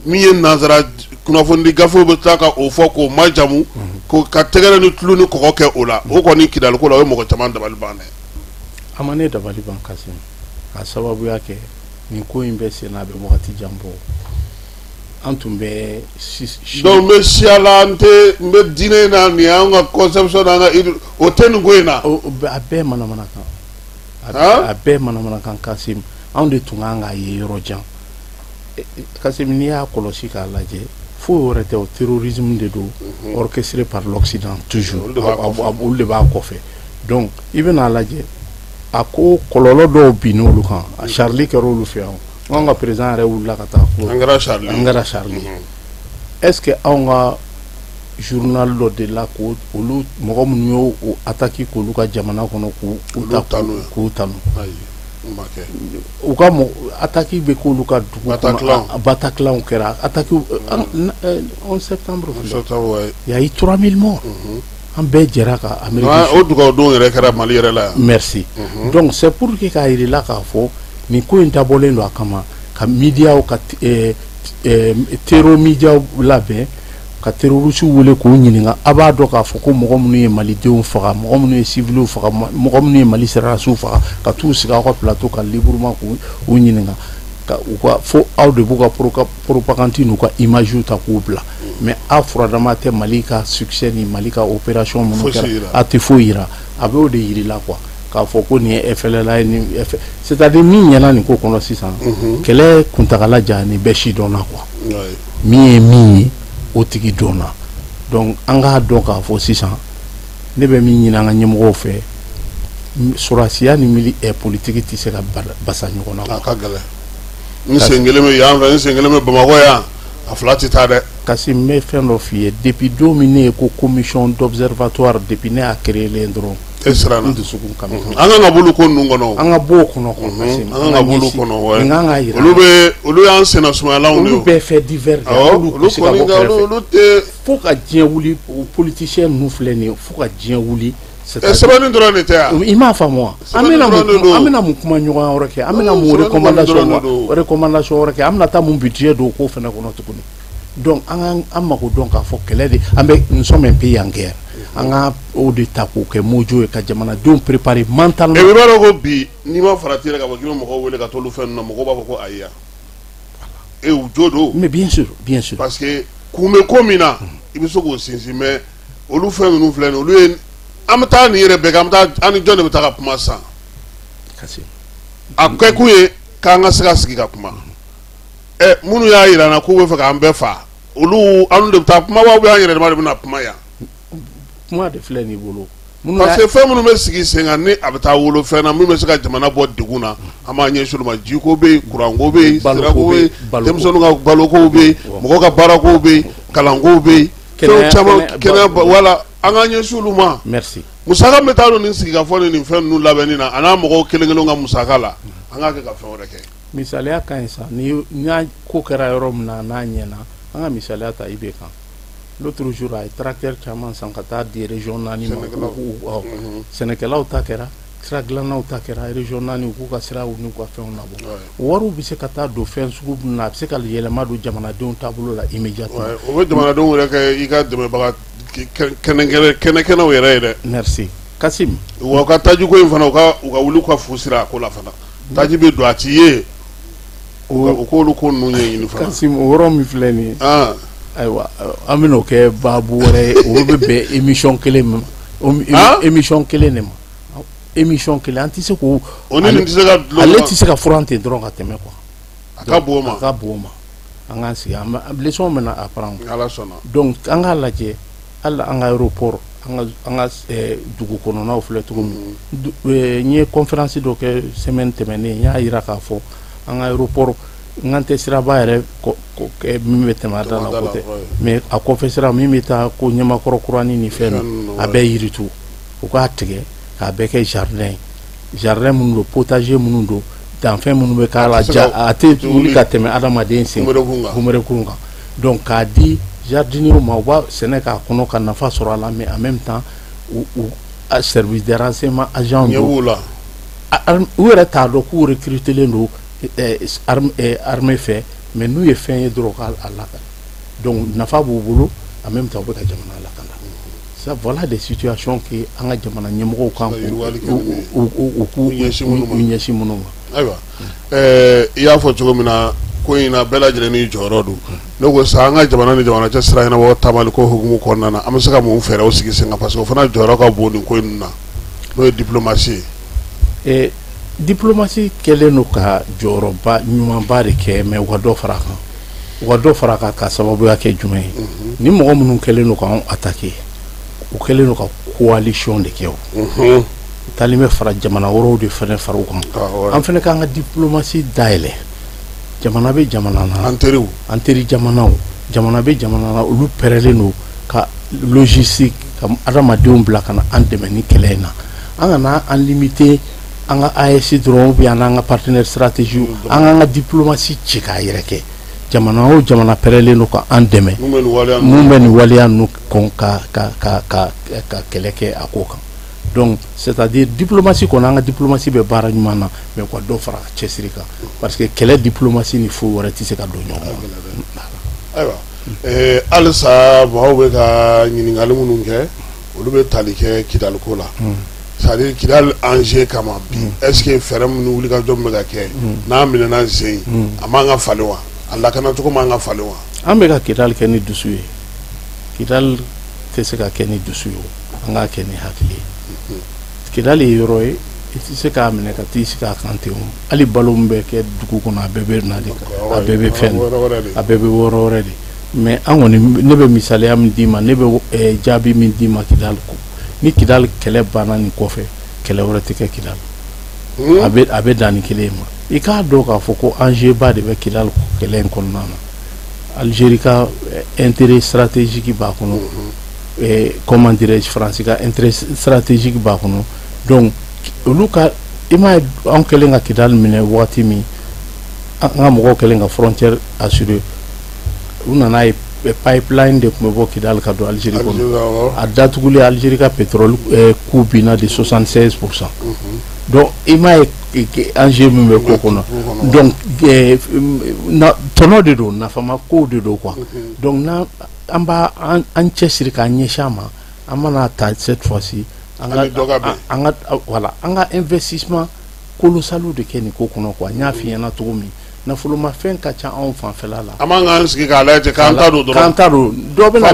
min ye nansara kunnafonidi gafew bɛ taa ka o fɔ k'o majamu, ko ka tɛgɛrɛ ni tulu ni kɔgɔ kɛ o la. O kɔni Kidali ko la, o ye mɔgɔ caman dabali ban dɛ. A ma ne dabali ban Kasim, k'a sababuya kɛ nin ko in bɛ sen na, a bɛ wagati jan bɔ, an tun bɛ. Donc n bɛ siya la, n tɛ, n bɛ diinɛ na, nin y'an ka conception n'an ka o tɛ nin ko in na. A bɛɛ manamana kan. A bɛɛ manamanakan Kasim, anw de tun kan k'a ye yɔrɔ jan. Kasim, n'i y'a kɔlɔsi k'a lajɛ, foyi wɛrɛ tɛ, o terrorisme de don orchestré par l'Occident toujours, olu de b'a kɔfɛ. Donc i bɛn'a lajɛ, a ko kɔlɔlɔ dɔw binna olu kan. Charlie kɛra olu fɛ yan, anw ka président yɛrɛ wulila ka taa ko an kɛra Charlie, an kɛra Charlie. Est-ce que anw ka journal dɔ delila ko olu mɔgɔ minnu y'o o attaque k'olu ka jamana kɔnɔ, k'u ta k'u tanu? U ka attaque bɛ k'olu ka dugu kɔnɔ, Bataclan kɛra attaque 11 septembre, il y a eu 3000 morts, an bɛɛ jɛra ka Amérique o dugawu don yɛrɛ kɛra Mali yɛrɛ la yan. Merci. Donc c'est pour que k'a yira i la k'a fɔ nin ko in dabɔlen don a kama ka médiaw ka terro médiaw labɛn, ka terroriste wele k'u ɲininka: a b'a dɔn k'a fɔ ko mɔgɔ minnu ye malidenw faga, mɔgɔ minnu ye civiliw faga, mɔgɔ minnu ye Mali sɔrɔdasiw faga, ka t'u sigi aw ka plateau kan librement k'u ɲininka, ka u ka fo aw de b'u ka propagande n'u ka image ta k'u bila, mais aw furadama tɛ Mali ka succès ni Mali ka opération minnu kɛra, a tɛ foyi yira. A b'o de yir'i la quoi, k'a fɔ ko nin ye FLA ye, nin F, c'est-à-dire min ɲɛna nin ko kɔnɔ sisan, kɛlɛ kuntagala jan, nin bɛɛ si dɔnna quoi, min ye min ye, o tigi dɔnna. Donc an k'a dɔn k'a fɔ sisan, ne bɛ min ɲini an ka ɲɛmɔgɔw fɛ, sɔrɔdasiya ni mili politiki tɛ se ka basa ɲɔgɔn na. A ka gɛlɛn, n sen kelen bɛ yan fɛ, n sen kelen bɛ Bamakɔ yan, a fila tɛ taa dɛ. Kasi, n bɛ fɛn dɔ f'i ye: depuis don min ne ye ko commission d'observatoire, depuis ne y'a créé dɔrɔn, e siranna, n dusukun kami. An kan ka b'olu ko ninnu kɔnɔ. An ka bɔ o kɔnɔ quoi, Kasi. An kan ka b'olu kɔnɔ. Nin kan k'a yira. Olu bɛ, olu y'an senna sumayalanw de ye. Olu bɛɛ fait divers de. Olu olu se ka bɔ kɔni kɛrɛfɛ. Olu tɛ. Fo ka diɲɛ wuli, o politicien ninnu filɛ nin ye, fo ka diɲɛ wuli. Sɛbɛnni dɔrɔn de tɛ yan. I m'a faamu wa? An bɛna mun, an bɛna mun kuma ɲɔgɔnya wɛrɛ kɛ? An bɛna mun recommandation wɛrɛ kɛ? An bɛna taa mun budget don o ko fana kɔnɔ tuguni? Donc an ka an mako dɔn k'a fɔ kɛlɛ de an bɛ, nous sommes un pays en guerre, an ka o de ta k'o kɛ mojo ye ka jamanadenw préparer mentalement. E b'a dɔn ko bi, n'i ma farati yɛrɛ k'a fɔ k'i bɛ mɔgɔw wele ka t'olu fɛn ninnu na, mɔgɔw b'a fɔ ko ayi, e u jo don. Mais bien sûr, bien sûr. Parce que kun bɛ ko min na, i bɛ se k'o sinsin, mais olu fɛn ninnu filɛ nin ye, olu ye an bɛ taa nin yɛrɛ bɛɛ kɛ, an bɛ taa, an ni jɔn de bɛ taa ka kuma sisan? Kasi. A kɛ kun ye k'an ka se ka sigi ka kuma. Ɛ, minnu y'a yira n na k'u bɛ fɛ k'an bɛɛ fa, olu, an de bɛ taa kuma wa, ou bien an yɛrɛ dama de bɛna kuma yan? Kuma de filɛ nin bolo. Parce que fɛn minnu bɛ sigi sen kan, ni a bɛ taa wolo fɛn na min bɛ se ka jamana bɔ degun na, an b'an ɲɛsin olu ma. Jiko bɛ yen, kuranko bɛ yen, sirako bɛ yen, denmisɛnninw ka baloko bɛ yen, mɔgɔw ka baarako bɛ yen, kalanko bɛ yen, fɛn caman, kɛnɛya, wala an k'an ɲɛsin olu ma. Merci. Musaka min bɛ taa don nin sigikafɔ ni nin fɛn ninnu labɛnni na, a n'a mɔgɔw kelen kelen ka musaka la, an k'a kɛ ka fɛn wɛrɛ kɛ. Misaliya ka ɲi sa, ni n'a ko kɛra yɔrɔ min na n'a ɲɛna, an ka misaliya ta IB kan. L'autre jour, a ye tracteur caman san ka taa di région naani ma. Sɛnɛkɛlaw ta kɛra, sira dilannaw ta kɛra, région naani, u k'u ka siraw n'u ka fɛnw nabɔ. Wariw bɛ se ka taa don fɛn sugu min na, a bɛ se ka yɛlɛma don jamanadenw taabolo la immédiatement. O bɛ jamanadenw yɛrɛ kɛ i ka dɛmɛbaga kɛnɛ kɛnɛw yɛrɛ ye dɛ. Merci Kasim. Wa u ka tajiko in fana, u ka wuli ka fu siri a ko la fana. Taji bɛ don, a t'i ye, u k'olu ko ninnu ɲɛɲini fana. Kasim, o yɔrɔ min filɛ nin ye, ayiwa, an bɛn'o kɛ baabu wɛrɛ ye, o bɛ bɛn émission kelen ma, émission kelen de ma, émission kelen, an tɛ se k'o. O ni nin tɛ se ka dulon. Ale tɛ se ka furan ten dɔrɔn ka tɛmɛ quoi. A ka bon o ma. A ka bon o ma. An k'an sigi, an leçon bɛna apprendre. Ala sɔnna. Donc an k'a lajɛ, hali an ka aéroport, an ka dugu kɔnɔnaw filɛ cogo min, n ye conférence dɔ kɛ semaine tɛmɛnen, n y'a jira k'a fɔ an ka aéroport, n kan tɛ siraba yɛrɛ min bɛ tɛmɛ a da la, ko tɛ, mais a kɔfɛ sira min bɛ taa ko Ɲamakɔrɔ kuranin ni fɛn ninnu, a bɛɛ yiritu, u k'a tigɛ k'a bɛɛ kɛ jardin ye, jardin minnu don, potager minnu don, danfɛn minnu bɛ k'a la, ja a tɛ wuli ka tɛmɛ adamaden sen kunberekun kan. Donc k'a di jardiniers ma, u b'a sɛnɛ k'a kɔnɔ ka nafa sɔrɔ a la, mais en même temps u service de renseignement agent don u yɛrɛ t'a dɔn k'u recruter don armée fɛ, mais n'u ye fɛn ye dɔrɔn k'a lakana. Donc nafa b'u bolo, en même temps u bɛ ka jamana lakana. Ça, voilà des situations que an ka jamana ɲɛmɔgɔw kan k'u ɲɛsin minnu ma. Ayiwa, i y'a fɔ cogo min na, ko in na bɛɛ lajɛlen n'i jɔyɔrɔ don. Ne ko sa, an ka jamana ni jamana cɛ sira ɲɛnabɔ taamali ko hukumu kɔnɔna na, an bɛ se ka mun fɛɛrɛw sigi sen kan? Parce que o fana jɔyɔrɔ ka bon nin ko in na, n'o ye diplomatie ye. Diplomatie kɛlen don ka jɔyɔrɔba ɲumanba de kɛ, mais u ka dɔ fara a kan, u ka dɔ fara a kan. Ka sababuya kɛ jumɛn ye? Ni mɔgɔ minnu kɛlen don k'anw attaquer, u kɛlen don ka coalition de kɛ. O taalen bɛ fara jamana wɛrɛw de fana fara u kan. An fana k'an ka diplomatie dayɛlɛ. Jamana bɛ jamana na, an teriw, an teri jamanaw, jamana bɛ jamana na, olu pɛrɛlen don ka logistique, ka adamadenw bila ka na an dɛmɛ ni kɛlɛ in na. An kana an limiter an ka AES dɔrɔn ou bien an ka partenaire stratégique. An k'an ka diplomatie ci k'a yɛrɛ kɛ. Jamana o jamana pɛrɛlen don ka an dɛmɛ, mun bɛ nin waleya ninnu kɔn ka ka ka ka ka kɛlɛ kɛ a ko kan. Donc, c'est à dire, diplomatie kɔni, an ka diplomatie bɛ baara ɲuman na, mais u ka dɔ fara cɛsiri kan, parce que kɛlɛ diplomatie ni foyi wɛrɛ tɛ se ka don ɲɔgɔn na. Ayiwa, halisa maaw bɛ ka ɲininkali minnu kɛ, olu bɛ tali kɛ Kidaliko la, c'est à dire Kidali enjeu kama bi. Est ce que fɛɛrɛ minnu, wulikajɔ min bɛ ka kɛ, n'a minɛna sen, a man ka falen wa? A lakanacogo man ka falen wa? An bɛ ka Kidali kɛ ni dusu ye. Kidali tɛ se ka kɛ ni dusu ye o, an k'a kɛ ni hakili ye. Kidali ye yɔrɔ ye, i tɛ se k'a minɛ ka t'i sigi a kan ten. O hali balo min bɛ kɛ dugu kɔnɔ, a bɛɛ bɛ na de, a bɛɛ bɛ fɛn, a bɛɛ bɛ wɔɔrɔ wɛrɛ de. Mais an kɔni, ne bɛ misaliya min d'i ma, ne bɛ jaabi min d'i ma Kidali ko, ni Kidali kɛlɛ banna nin kɔfɛ, kɛlɛ wɛrɛ tɛ kɛ Kidali. A bɛ dan ni kelen ma. I k'a dɔn k'a fɔ ko enjeu ba de bɛ Kidali kɛlɛ in kɔnɔna na. Algérie ka intérêt stratégique b'a kɔnɔ, comment dirais-je, France ka intérêt stratégique b'a kɔnɔ. Donc olu ka, i m'a ye, anw kɛlen ka Kidali minɛ waati min, an ka mɔgɔw kɛlen ka frontière assurer, u nana ye pipeline de tun bɛ bɔ Kidali ka don Algérie kɔnɔ. A datugulen, Algérie ka pétrole coût binna de 76%. Donc i m'a ye enjeu min bɛ ko kɔnɔ. Donc tɔnɔ de don, nafama kow de don, quoi. Donc n'an an b'a an cɛsiri k'an ɲɛsin a ma, an mana ta cette fois-ci, an ka voilà, an ka investissement colossal de kɛ nin ko kɔnɔ, quoi. N y'a f'i ɲɛna cogo min, nafolomafɛn ka ca anw fanfɛla la. An b'an k'an sigi k'a lajɛ k'an ta don dɔrɔn. K'an ta don, dɔ bɛ na,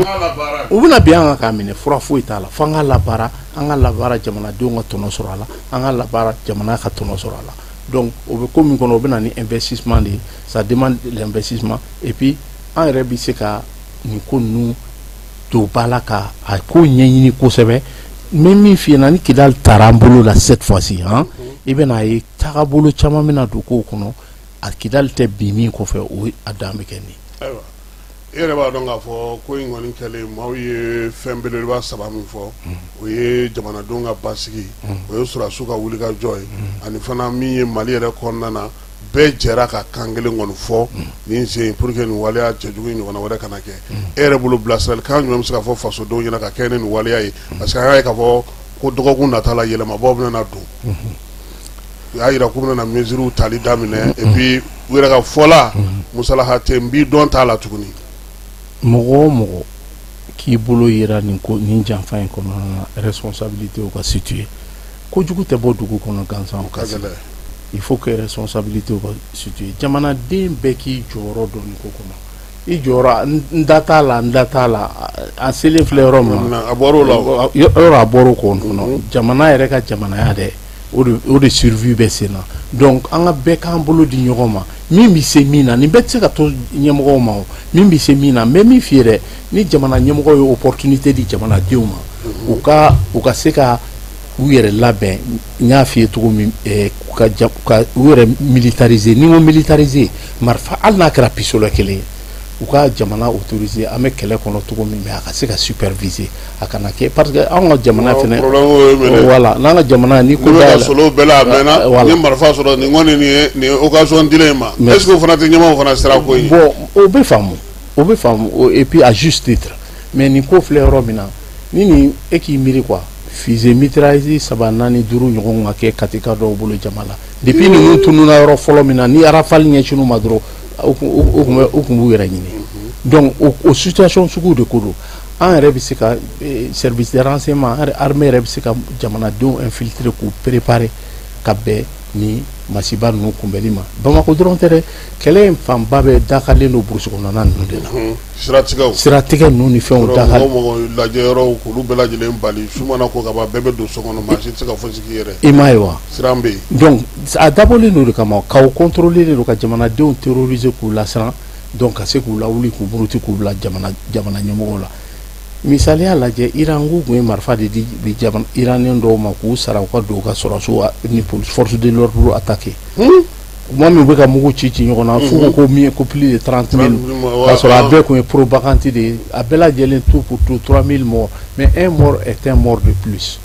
u bɛna bin an kan k'a minɛ. Fura foyi t'a la, f'an ka labaara, an ka labaara, jamanadenw ka tɔnɔ sɔrɔ a la, an ka labaara, jamana ka tɔnɔ sɔrɔ a la. Donc o bɛ ko min kɔnɔ, o bɛ na ni investissement de ye. Ça demande l'investissement. Et puis an yɛrɛ bɛ se ka nin ko ninnu don ba la ka a ko ɲɛɲini kosɛbɛ. N bɛ min f'i ɲɛna, ni Kidali taara an bolo la cette fois-ci han, i bɛna ye taagabolo caman bɛna don kow kɔnɔ. A Kidali tɛ bin min kɔfɛ, o a dan bɛ kɛ nin. Ayiwa, e yɛrɛ b'a dɔn k'a fɔ ko in kɔni kɛlen, maaw ye fɛn belebeleba saba min fɔ, o ye jamanadenw ka basigi, o ye sɔrɔdasiw ka wulikajɔ ye, ani fana min ye Mali yɛrɛ kɔnɔna na, bɛɛ jɛra ka kan kelen kɔni fɔ nin sen pour que nin waleya cɛjugu ɲɔgɔnna wɛrɛ kana kɛ. E yɛrɛ bolo, bilasiralikan jumɛn bɛ se ka fɔ fasodenw ɲɛna ka kɛ ni nin waleya ye? Parce que an y'a ye k'a fɔ ko dɔgɔkun nata la, yɛlɛmabaw bɛna don. U y'a jira k'u bɛna mesures tali daminɛ. Et puis u yɛrɛ ka fɔ la, musalaha tɛ n b'i dɔn t'a la tuguni. Mɔgɔ o mɔgɔ k'i bolo yera nin ko nin janfa in kɔnɔna na, responsabilité ka situer. Kojugu tɛ bɔ dugu kɔnɔ gansan. O ka il faut que responsabilité ka situer. Jamanaden bɛɛ k'i jɔyɔrɔ dɔn nin ko kɔnɔ. I jɔyɔrɔ, n da t'a la, n da t'a la. A selen filɛ yɔrɔ min na, a bɔr'o la. Yɔrɔ a bɔr'o kɔnɔ. Jamana yɛrɛ ka jamanaya dɛ, o de survie bɛ sen na. Donc an ka bɛɛ k'an bolo di ɲɔgɔn ma. Min bɛ se min na, nin bɛɛ tɛ se ka to ɲɛmɔgɔw ma. O min bɛ se min na, n bɛ min f'i ye dɛ, ni jamana ɲɛmɔgɔ ye opportunité di jamanadenw ma, u ka se ka u yɛrɛ labɛn, n y'a f'i ye cogo min, ka u yɛrɛ militariser. Ni n ko militariser, marifa, hali n'a kɛra pistolet kelen ye, u ka jamana autoriser. An bɛ kɛlɛ kɔnɔ cogo min, mais a ka se ka superviser, a kana kɛ, parce que anw ka jamana fɛnɛ, voilà, n'an ka jamana ni ko dayɛlɛ solo bɛɛ la, a mɛnna ni marifa sɔrɔ nin kɔni, nin ye occasion dilen ma. Est ce que o fana tɛ ɲɛmaaw fana sira ko ye? Bon, o bɛ faamu, o bɛ faamu, et puis à juste titre. Mais nin ko filɛ yɔrɔ min na, ni nin e k'i miiri, quoi, fusée mitrailleuse saba, naani, duuru ɲɔgɔn ka kɛ katika dɔw bolo jama la depuis ninnu tununna yɔrɔ fɔlɔ min na, ni rafale ɲɛsinn'u ma dɔrɔn, u kun b'u yɛrɛ ɲini. Donc o situation sugu de ko don. An yɛrɛ bɛ se ka service de renseignement, armée yɛrɛ bɛ se ka jamanadenw infiltrer k'u préparer ka bɛn ni masiba ninnu kunbɛnli ma. Bamakɔ dɔrɔn tɛ dɛ, kɛlɛ in fanba bɛ dakalen don burusi kɔnɔna ninnu de la. Siratigɛw, siratigɛ ninnu ni fɛnw da mɔgɔ lajɛ yɔrɔw k'olu bɛɛ lajɛlen bali. Su mana ko ka ban, bɛɛ bɛ don so kɔnɔ, maa si tɛ se ka fosi k'i yɛrɛ. I m'a ye wa? Siran bɛ yen. Donc a dabɔlen don de kama k'aw contrôler de don, ka jamanadenw terroriser, k'u lasiran, donc ka se k'u lawuli, k'u muruti, k'u bila jamana jamana ɲɛmɔgɔw la. Misaliya lajɛ, Iran k'u tun ye marifa de di bi jamana iranien dɔw ma k'u sara u ka don u ka sɔrɔdasiw ni police, force de l'ordre attaquer. Tuma min u bɛ ka mugu ci ci ɲɔgɔn na, f'u ko ko min ye ko plus de 30 000, k'a sɔrɔ a bɛɛ tun ye propagande de ye. A bɛɛ lajɛlen, tout pour tout, 3 000 morts, mais un mort est un mort de plus,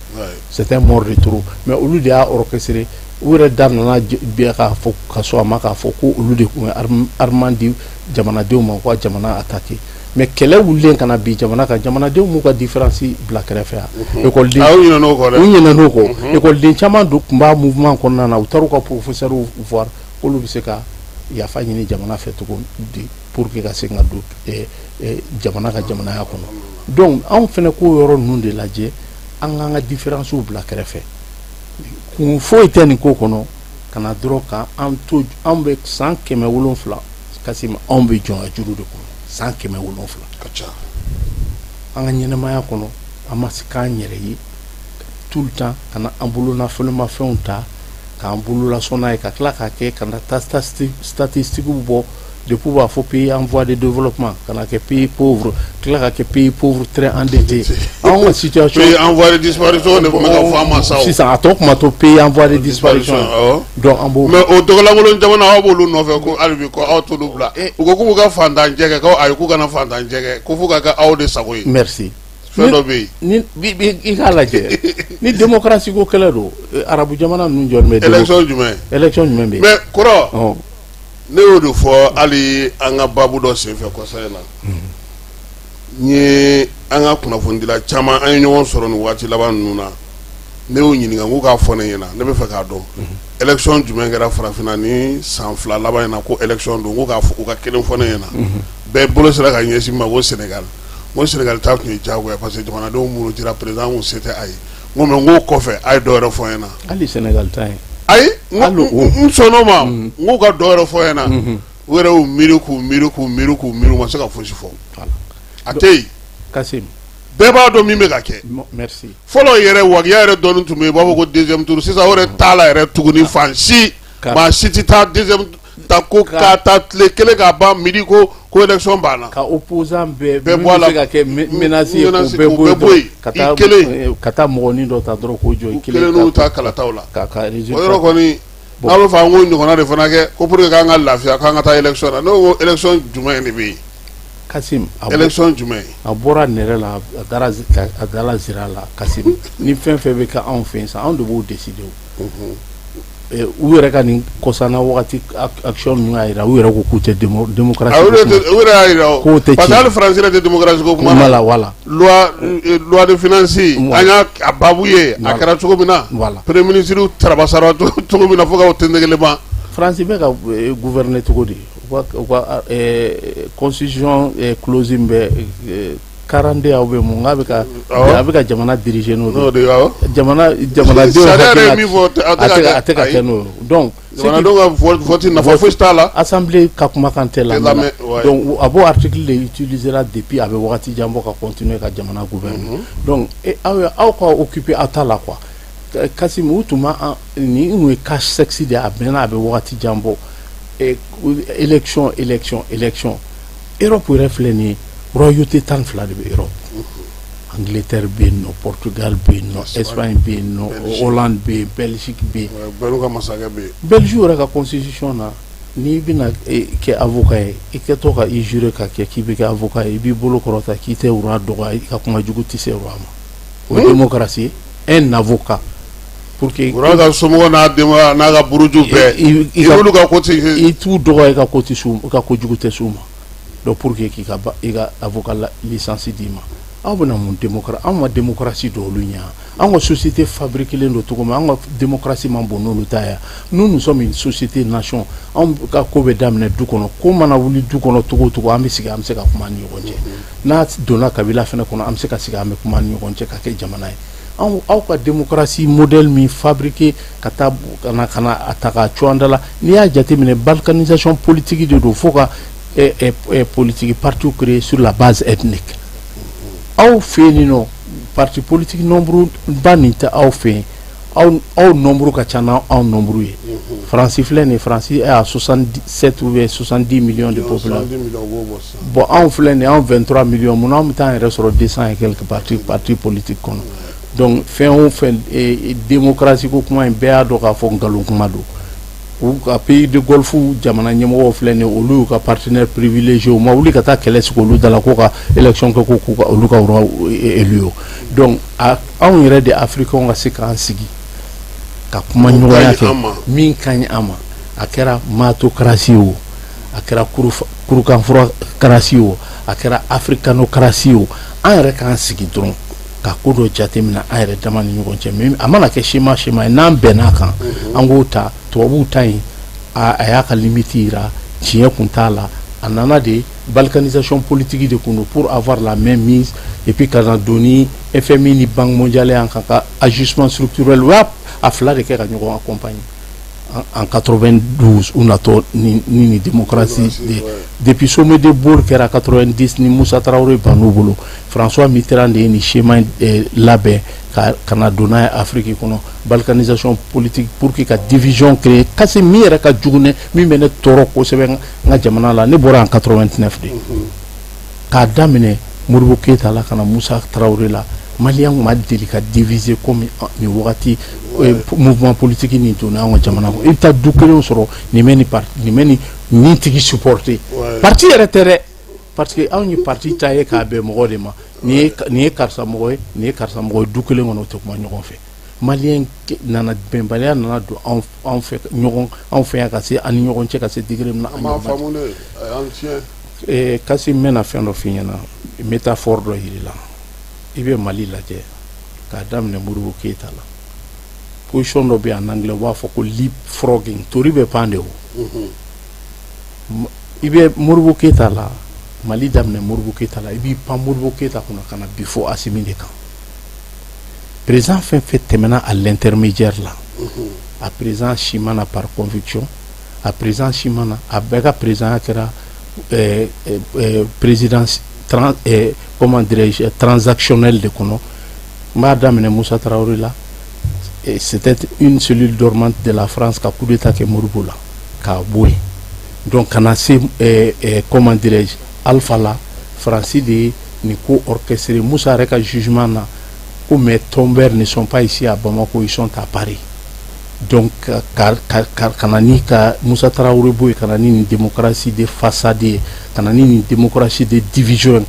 c'est un mort de trop. Mais olu de y'a orchestré. U yɛrɛ da nana bɛɛ k'a fɔ ka sɔn a ma k'a fɔ ko olu de tun ye armement di jamanadenw ma k'u ka jamana attaquer. Mais kɛlɛ wulilen ka na bi jamana kan, jamanadenw m'u ka différence bila kɛrɛfɛ yan. Ekɔliden, u ɲinɛn'o kɔ dɛ. U ɲinɛn'o kɔ. Ekɔliden caman don tun b'a mouvement kɔnɔna na, u taara u ka professeur voir k'olu bɛ se ka yafa ɲini jamana fɛ cogo di pour que ka segin ka don jamana ka jamanaya kɔnɔ. Donc anw fana k'o yɔrɔ ninnu de lajɛ, an k'an ka différence bila kɛrɛfɛ. Kun foyi tɛ nin ko kɔnɔ ka na dɔrɔn ka an to. Anw bɛ san 700, Kassim, anw bɛ jɔnya juru de kɔnɔ san 700. Ka ca. An ka ɲɛnɛmaya kɔnɔ, an ma se k'an yɛrɛ ye tout le temps ka na an bolonafolomafɛnw ta k'an bololasɔn n'a ye, ka tila k'a kɛ ka na taa statistiques bɔ. Depuis u b'a fɔ pays en voie de développement, ka na kɛ pays pauvre, tila ka kɛ pays pauvre très endetté. Anw ka situation Pays en voie de disparition de tun bɛ ka fɔ an ma sa o. Sisan a tɔ kuma to pays en voie de disparition. Donc an b'o Mais o tɔgɔlankolon jamana, aw b'olu nɔfɛ ko hali bi ko aw t'olu bila. U ko k'u b'u ka fantan jɛ kɛ, ko ayi, k'u kana fantan jɛ kɛ, ko f'u ka kɛ aw de sago ye. Merci. Fɛn dɔ bɛ yen. Ni i k'a lajɛ, ni démocratie ko kɛlɛ don, arabu jamana ninnu jɔlen bɛ. Élection jumɛn? Élection jumɛn bɛ yen? Mais kɔrɔ, ne y'o de fɔ hali an ka baabu dɔ senfɛ kɔsa in na. N ye an ka kunnafonidila caman, an ye ɲɔgɔn sɔrɔ nin waati laban ninnu na, ne y'o ɲininka k'u k'a fɔ ne ɲɛna, ne bɛ fɛ k'a dɔn élection jumɛn kɛra farafinna ni san 2 laban in na, ko élection don, ko k'a fɔ u ka kelen fɔ ne ɲɛna. Bɛɛ bolo sera ka ɲɛsin ma ko Sénégal. N ko Sénégal ta tun ye diyagoya parce que jamanadenw murutira, président kun se tɛ a ye. N ko mais n k'o kɔfɛ, a ye dɔ wɛrɛ fɔ n ɲɛna. Hali Sénégal ta ye. Ayi, n sɔnn'o ma. N k'u ka dɔ wɛrɛ fɔ n ɲɛna. U yɛrɛ y'u miiri k'u miiri k'u miiri k'u miiri, u ma se ka fosi fɔ. A tɛ yen. Kassim. Bɛɛ b'a dɔn min bɛ ka kɛ. Merci. Fɔlɔ yɛrɛ, wagiya yɛrɛ dɔɔni tun bɛ yen, u b'a fɔ ko deuxième tour. Sisan o yɛrɛ t'a la yɛrɛ tuguni fan si. Maa si tɛ taa deuxième ta ko k'a ta tile kelen k'a ban midi ko ko élection banna. Ka opposant bɛɛ bɛɛ bɔ a la. Min bɛ se ka kɛ menace ye, k'o bɛɛ bɔ yen, ka taa kelen ka taa mɔgɔnin dɔ ta dɔrɔn k'o jɔ i kelen. Kelen n'u ta kalataw la. Ka résultat. O yɔrɔ kɔni, n'a bɛ fɛ an k'o ɲɔgɔnna de fana kɛ ko pour que k'an ka lafiya, k'an ka taa élection na, ne ko élection jumɛn de bɛ yen? Kassim, élection jumɛn? A bɔra nɛrɛ la, a dara a dala zira la. Kassim, ni fɛn fɛn bɛ kɛ anw fɛ yen sisan, anw de b'o décider. O u yɛrɛ ka nin kɔsanna wagati action ninnu y'a jira, u yɛrɛ ko k'u tɛ démocratie. U yɛrɛ y'a jira o. K'o tɛ parce que hali France yɛrɛ tɛ démocratie ko kuma la. Voilà. Loi de finance, an y'a a baabu ye, a kɛra cogo min na. Voilà. Premier ministre tarabasara cogo min na fo ka o tɛntɛgɛlen ban. France bɛ ka gouverner cogo di? U ka constitution clause in bɛ 42 aw bɛ mun k'a bɛ ka a bɛ ka jamana diriger n'o de ye. Jamana jamanadenw Sariya yɛrɛ ye min fɔ, a tɛ ka kɛ n'o ye. Donc jamanadenw ka vote nafa fosi t'a la. Assemblée ka kumakan tɛ lamɛn. Donc a b'o article de utiliser la depuis a bɛ wagati jan bɔ ka continuer ka jamana gouverner. Donc aw ka occuper aw ta la quoi. Kassim, u tun ma nin kun ye cache-sexe de ye, a mɛnna, a bɛ wagati jan bɔ. Élection, élection, élection. Europe yɛrɛ filɛ nin ye, royauté 12 de bɛ Europe. Angleterre bɛ yen nɔ, Portugal bɛ yen nɔ, Espagne bɛ yen nɔ, Hollande bɛ yen, Belgique bɛ yen. Bɛɛ n'u ka masakɛ bɛ yen. Belgique yɛrɛ ka constitution na, n'i bɛna kɛ avocat ye, i kɛtɔ ka i jurer ka kɛ k'i bɛ kɛ avocat ye, i b'i bolo kɔrɔta k'i tɛ roi dɔgɔya, i ka kuma jugu tɛ se roi ma. O ye démocratie ye, un avocat pour que Roi ka somɔgɔw n'a denbaya n'a ka buruju bɛɛ, i n'olu ka ko tɛ. I t'u dɔgɔya, i ka ko tɛ s'u, i ka ko jugu tɛ s'u ma. Donc pour que k'i ka i ka avocat licence d'i ma, aw bɛna mun démocratie? Anw ka démocratie don olu ɲɛ. Anw ka société fabriquée don cogo min, anw ka démocratie man bon n'olu ta ye. Nous, nous sommes une société nation. Anw ka ko bɛ daminɛ du kɔnɔ. Ko mana wuli du kɔnɔ cogo o cogo, an bɛ sigi, an bɛ se ka kuma ni ɲɔgɔn cɛ. N'a donna kabila fana kɔnɔ, an bɛ se ka sigi, an bɛ kuma ni ɲɔgɔn cɛ ka kɛ jamana ye. Anw, aw ka démocratie modèle min fabriqué ka taa ka na a ta k'a cu an da la, n'i y'a jateminɛ, balkanisation politique de don, fo ka politique parti créer sur la base ethnique. Aw fɛ yen nɔ, parti politique nombre ba nin tɛ aw fɛ yen. Aw nombre ka ca n'anw nombre ye. Faransi filɛ nin ye, Faransi est à 67 ou bien 70 millions de population. Bon, anw filɛ nin ye, anw 23 millions. Mun na anw bɛ taa an yɛrɛ sɔrɔ 200 et quelques partis politiques kɔnɔ? Donc fɛn o fɛn, démocratie ko kuma in, bɛɛ y'a dɔn k'a fɔ nkalon kuma don. U ka pays de Golfe jamana ɲɛmɔgɔw filɛ nin ye, olu y'u ka partenaire privilégié. U ma wuli ka taa kɛlɛ sigi olu da la ko ka élection kɛ, ko k'u ka olu ka roi élu o. Donc anw yɛrɛ de africains ka se k'an sigi ka kuma ɲɔgɔnya kɛ min ka ɲi an ma. A kɛra maatocratie o, a kɛra kurukanfuracratie o, a kɛra africanocratie o, an yɛrɛ k'an sigi dɔrɔn ka ko dɔ jateminɛ an yɛrɛ dama ni ɲɔgɔn cɛ. Mais a mana kɛ schéma schéma ye, n'an bɛnn'a kan, an k'o ta. Tubabuw ta in, a y'a ka limite yira, tiɲɛ kun t'a la. A nana de balkanisation politique de kun don pour avoir la main mise et puis ka na don ni FMI ni Banque mondiale y'an kan ka ajustement structurel. U y'a a fila de kɛ ka ɲɔgɔn accompagner en 92. U natɔ ni démocratie de, depuis sommet de Bôle kɛra 90 ni Musa Tarawele bann'u bolo, François Mitterrand de ye nin schéma labɛn ka na don n'a ye Afrique kɔnɔ, balkanisation politique pour que ka division créer. Kasi min yɛrɛ ka jugu, ne min bɛ ne tɔɔrɔ kosɛbɛ n ka jamana la, ne bɔra en 89 de, k'a daminɛ Modibo Keyita la ka na Musa Tarawele la, maliyɛn ma deli ka diviser comme nin wagati mouvement politique nin donna an ka jamana kɔnɔ. I bɛ taa du kelen sɔrɔ, nin bɛ nin parti, nin bɛ nin tigi supporter. Parti yɛrɛ tɛ dɛ, parce que anw ye parti ta ye k'a bɛn mɔgɔ de ma. Nin ye karisa mɔgɔ ye, nin ye karisa mɔgɔ ye. Du kelen kɔnɔ, o tɛ kuma ɲɔgɔn fɛ. Maliyɛn nana, bɛnbaliya nana don anw fɛ ɲɔgɔn anw fɛ yan, ka se an ni ɲɔgɔn cɛ, ka se degré min na. An b'a faamu dɛ, a y'an tiɲɛ. Kasi, n bɛna fɛn dɔ f'i ɲɛna, métaphore dɔ yir'i la. I bɛ Mali lajɛ k'a daminɛ Modibo Keyita la, position dɔ bɛ yen, en anglais u b'a fɔ ko leapfrogging, tori bɛ pan de. O i bɛ Modibo Keyita la, Mali daminɛ Modibo Keyita la, i b'i pan Modibo Keyita kunna ka na bi fo Asimi de kan. Président fɛn fɛn tɛmɛna à l'intermédiaire la, a président si ma na par conviction, a président si ma na, a bɛɛ ka président kɛra président comment dirais-je, transactionnel de kɔnɔ. N b'a daminɛ Musa Tarawele la, c'était une cellule dormante de la France ka coup d'état kɛ Modibo la k'a bɔ yen. Donc ka na se comment dirais-je, Alpha la, Faransi de ye nin ko orchestré. Musa yɛrɛ ka jugement na ko mes tombeurs ne sont pas ici à Bamako, ils sont à Paris. Donc ka na ni ka Musa Tarawele bɔ yen, ka na ni nin démocratie de façade ye, ka na ni nin démocratie de division,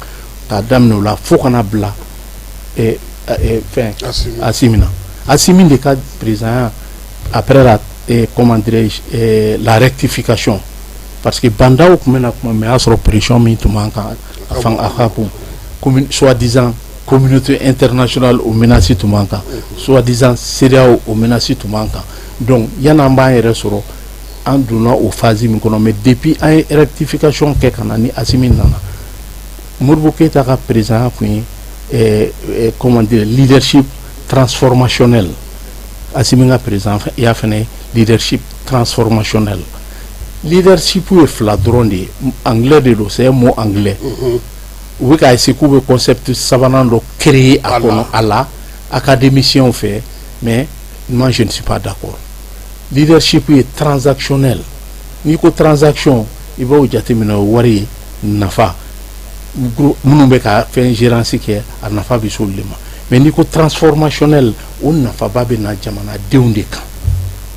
k'a daminɛ o la fo kana bila fɛn Asimi na. Asimi de ka président après la comment dirais-je, la rectification, parce que Bah N'Daw tun bɛna kuma, mais a y'a sɔrɔ pression min tun b'an kan, a fan a ka bon, soi-disant communauté internationale, o menace tun b'an kan, soi-disant CEDEAO, o menace tun b'an kan. Donc yan'an b'an yɛrɛ sɔrɔ, an donna o phase min kɔnɔ. Mais depuis an ye rectification kɛ ka na ni Asimi nana, Modibo Keyita ka président kun ye comment dire, leadership transformationnel. Asimi ka président ya fɛnɛ leadership transformationnel. Leadership ye fila dɔrɔn de ye, anglais de don, c'est un mot anglais. U bɛ k'a essayer k'u bɛ concept sabanan dɔ créer a kɔnɔ a la académicien fɛ, mais moi je ne suis pas d'accord. Leadership ye transactionnel. N'i ko transaction, i b'o jateminɛ, o wari ye nafa minnu bɛ ka fɛn gérance kɛ, a nafa bɛ s'olu de ma. Mais n'i ko transformationnel, o nafaba bɛ na jamanadenw de kan,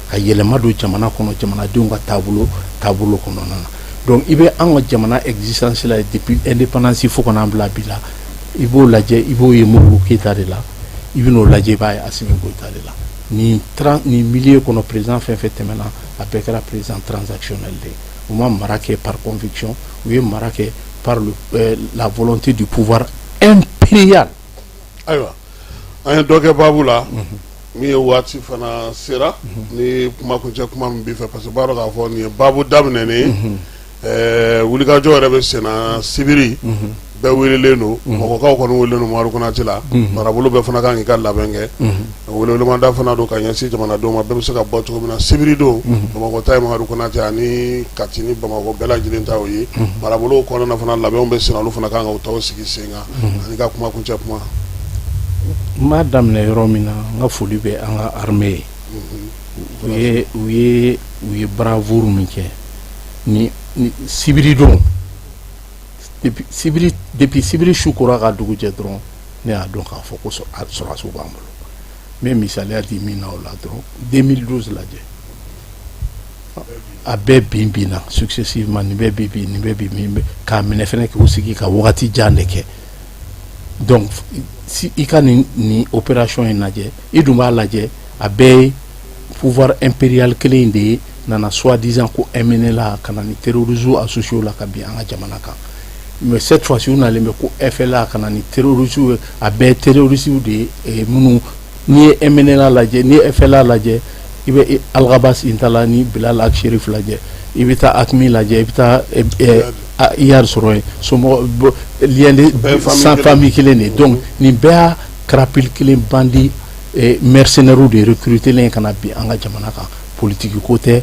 ka yɛlɛma don jamana kɔnɔ, jamanadenw ka taabolo kɔnɔna na. Donc i bɛ an ka jamana existence la depuis indépendance fo ka n'an bila bi la, i b'o lajɛ, i b'o ye Modibo Keyita de la, i bɛ n'o lajɛ, i b'a ye Asimi Goyita de la. Nin milieu kɔnɔ, président fɛn fɛn tɛmɛna, a bɛɛ kɛra président transactionnel de ye. U ma mara kɛ par conviction, u ye mara kɛ par la volonté du pouvoir impérial. Ayiwa, an ye dɔ kɛ baabu la min ye, waati fana sera ni kumakuncɛ kuma min b'i fɛ, parce que b'a dɔn k'a fɔ nin ye baabu daminɛnen ye. Wulikajɔ yɛrɛ bɛ senna sibiri. Bɛɛ welelen don, Bamakɔkaw kɔni welelen don Mamadu Konate la, marabolo bɛɛ fana kan k'i ka labɛn kɛ. Welewelemada fana don ka ɲɛsin jamanadenw ma, bɛɛ bɛ se ka bɔ cogo min na sibiri don. Bamakɔ ta ye Mamadu Konate ani Kati ni Bamakɔ bɛɛ lajɛlen ta o ye. Marabolo kɔnɔna fana, labɛnw bɛ sen, olu fana kan ka u taw sigi sen kan. Ani ka kuma kuncɛ kuma. N b'a daminɛ yɔrɔ min na, n ka foli bɛ an ka armée ye. U ye bravoure min kɛ ni sibiri don, depuis sibiri su kora ka dugu jɛ dɔrɔn, ne y'a dɔn k'a fɔ ko sɔrɔdasiw b'an bolo. N bɛ misaliya di min na o la dɔrɔn, 2012 lajɛ, a bɛɛ bin binna successivement, nin bɛɛ bi bin, nin bɛɛ bi bin, k'a minɛ fɛnɛ k'u sigi ka wagati jan de kɛ. Donc si i ka nin opération in lajɛ, i dun b'a lajɛ, a bɛɛ ye pouvoir impérial kelen in de ye nana soi-disant ko MNLA ka na ni terroristes associés la ka bin an ka jamana kan. Mais cette fois-ci, u nalen bɛ ko FLA ka na ni terroristes ye. A bɛɛ ye terroristes de ye minnu, n'i ye MNLA lajɛ, n'i ye FLA lajɛ, i bɛ Alghabass Intalla ni Bilal Ag Acherif lajɛ, i bɛ taa AQMI lajɛ, i bɛ taa Iyad sɔrɔ yen, somɔgɔ lien de sang, famille kelen de. Donc nin bɛɛ y'a crapule kelen, bandit mercenaires de recruter len ka na bin an ka jamana kan. Politique ko tɛ,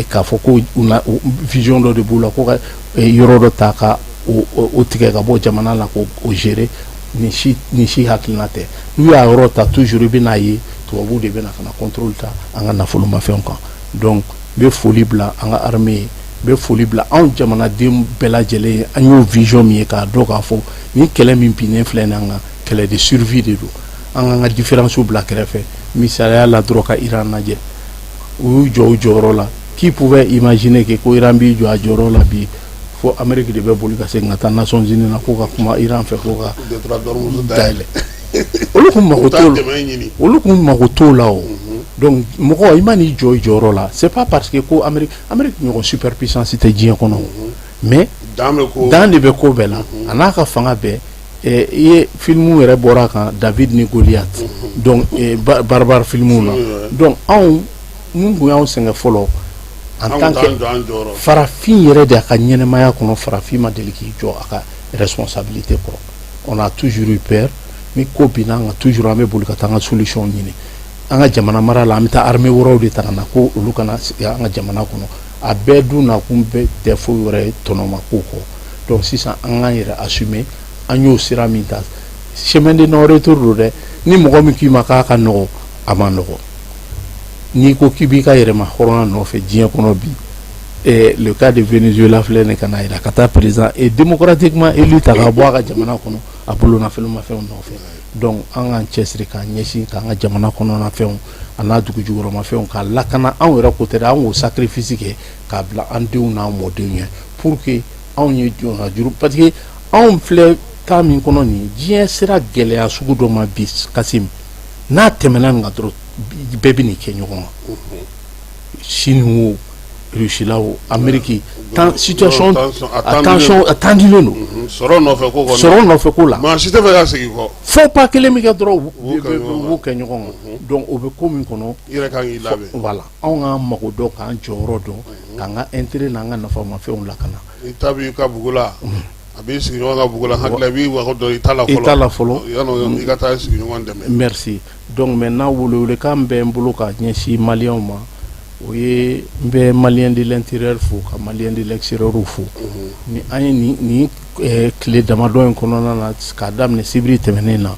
k'a fɔ ko u na vision dɔ de b'u la ko ka yɔrɔ dɔ ta ka o tigɛ ka bɔ jamana la k'o gérer. Nin si hakilina tɛ. N'u y'a yɔrɔ ta, toujours i bɛn'a ye tubabuw de bɛna ka na contrôle ta an ka nafolomafɛnw kan. Donc n bɛ foli bila an ka armée ye, n bɛ foli bila anw jamanaden bɛɛ lajɛlen ye. An y'o vision min ye k'a dɔn k'a fɔ nin kɛlɛ min binnen filɛ nin an kan, kɛlɛ de survie de don. An k'an ka différence bila kɛrɛfɛ. Misaliya la dɔrɔn, ka Iran lajɛ, u y'u jɔ u jɔyɔrɔ la. Qui pouvait imaginer que ko Iran b'i jɔ a jɔyɔrɔ la bi, fo Amérique de bɛ boli ka segin ka taa Nations Unies na ko ka kuma Iran fɛ ko ka dayɛlɛ? Olu kun mago t'o la o. Donc mɔgɔ i ma n'i jɔ i jɔyɔrɔ la, c'est pas parce que ko Amérique ɲɔgɔn superpuissance tɛ diɲɛ kɔnɔ, mais dan de bɛ ko bɛɛ la. A n'a ka fanga bɛɛ, i ye film yɛrɛ bɔra a kan, David ni Goliath, donc barbare film na. Donc anw mun kun y'anw sɛgɛn fɔlɔ en tant que farafin yɛrɛ de, a ka ɲɛnɛmaya kɔnɔ, farafin ma deli k'i jɔ a ka responsabilité kɔrɔ. On a toujours eu peur. Ni ko binna an kan, toujours an bɛ boli ka taa an ka solution ɲini an ka jamana mara la. An bɛ taa armée wɛrɛw de ta ka na ko olu kana sigi an ka jamana kɔnɔ. A bɛɛ dun nakun bɛɛ tɛ foyi wɛrɛ ye tɔnɔma ko kɔ. Donc sisan an k'an yɛrɛ assumer. An y'o sira min ta, chemin de non retour don dɛ. Ni mɔgɔ min k'i ma k'a ka nɔgɔ, a ma nɔgɔ. N'i ko k'i b'i ka yɛrɛma hɔrɔnya nɔfɛ diɲɛ kɔnɔ bi, le cas de Venezuela filɛ nin ka na yira ka taa président et démocratiquement élu ta ka bɔ a ka jamana kɔnɔ a bolonafɛnmafɛnw nɔfɛ. Donc an k'an cɛsiri k'an ɲɛsin k'an ka jamana kɔnɔnafɛnw a n'a dugujukɔrɔmafɛnw k'a lakana. Anw yɛrɛ ko tɛ dɛ, an k'o sacrifice kɛ k'a bila an denw n'an mɔdenw ɲɛ pour que anw ye jɔn juru, parce que anw filɛ temps min kɔnɔ nin, diɲɛ sera gɛlɛya sugu dɔ ma bi, Kasim, n'a tɛmɛna nin kan dɔrɔn, bɛɛ bɛ nin kɛ ɲɔgɔn kan. Chine o, Russie la o, Amérique, situation a tension a tendulen don. Sɔrɔ nɔfɛ ko kɔni. Sɔrɔ nɔfɛ ko la. Maa si tɛ fɛ ka segin kɔ. Faux pas kelen min kɛ dɔrɔn, u b'u kɛ ɲɔgɔn kan. Donc o bɛ ko min kɔnɔ, i yɛrɛ kan k'i labɛn. Voilà, anw k'an mago dɔn, k'an jɔyɔrɔ dɔn, k'an ka intérêt n'an ka nafamafɛnw lakana. I ta b'i ka bugu la, a b'i sigiɲɔgɔn ka bugu la, hakili i b'i wago dɔn i ta la fɔlɔ. I ta la fɔlɔ. Yanni i ka taa sigiɲɔgɔn dɛmɛ. Merci. Donc maintenant, welewelekan bɛ n bolo ka ɲɛsin maliyɛnw ma, o ye n bɛ malien de l'intérieur fo, ka malien de l'extérieur fo. Ni an ye nin tile damadɔ in kɔnɔna na, k'a daminɛ sibiri tɛmɛnen na,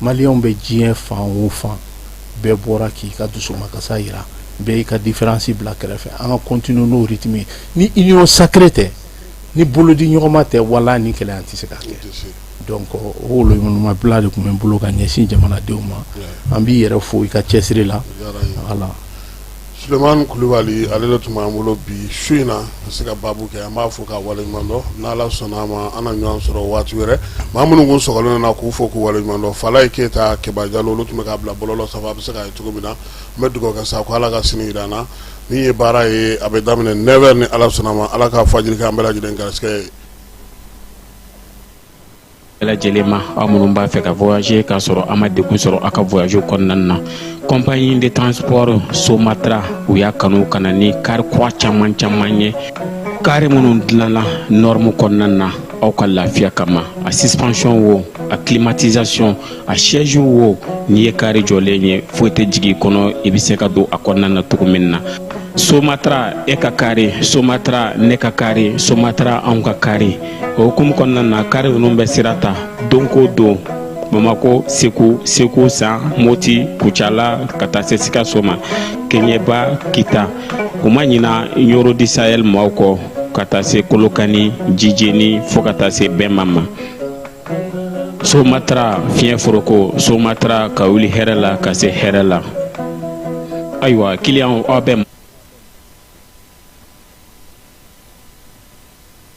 maliyɛnw bɛ diɲɛ fan o fan, bɛɛ bɔra k'i ka dusumakasa yira, bɛɛ y'i ka différence bila kɛrɛfɛ. An ka continuer n'o rythme ye. Ni union sacrée tɛ, ni bolodi ɲɔgɔnma tɛ, wala ni kɛlɛ an tɛ se k'a kɛ. Donc o woloɲumanbila de tun bɛ n bolo ka ɲɛsin jamanadenw ma. An b'i yɛrɛ fo i ka cɛsiri la. Voilà. Sulemani Kulubali, ale de tun b'an bolo bi su in na ka se ka baabu kɛ. An b'a fɔ k'a waleɲuman dɔn. N'Ala sɔnna a ma, an na ɲɔgɔn sɔrɔ waati wɛrɛ. Maa minnu kun sɔgɔlen na, k'u fo k'u waleɲuman dɔn. Falaye Keyita, Keba Jalo, olu tun bɛ k'a bila bɔlɔlɔ sanfɛ, a bɛ se k'a ye cogo min na. N bɛ dugawu kɛ sa ko Ala ka sini jira an na. Min ye baara ye, a bɛ daminɛ 9h ni Ala sɔnna a ma. Ala ka fajiri kɛ an bɛɛ lajɛlen garisɛgɛ ye. Bɛɛ lajɛlen ma, aw minnu b'a fɛ ka voyager k'a sɔrɔ a ma degun sɔrɔ aw ka voyage kɔnɔna na, compagnie de transport Somatra, u y'a kanu ka na ni car kura caman caman ye, car minnu dilanna norme kɔnɔna na. Aw ka lafiya kama, a suspension wo, a climatisation, a siège wo, n'i ye kari jɔlen ye, foyi tɛ jigin i kɔnɔ, i bɛ se ka don a kɔnɔna na cogo min na. Somatra, e ka kari, Somatra, ne ka kari, Somatra, anw ka kari. O hukumu kɔnɔna na, kari ninnu bɛ sira ta don ko don Bamako, Segu, Segu San, Moti, Kucala, ka taa se Sikaso ma, Keɲeba, Kita. U ma ɲina Ɲɔrɔ du Sahel maaw kɔ, ka taa se Kolokani, Jijeni, fo ka taa se Bɛma ma. Somatra, fiɲɛ foroko, Somatra, ka wuli hɛrɛ la ka se hɛrɛ la. Ayiwa, kiliyanw, aw bɛ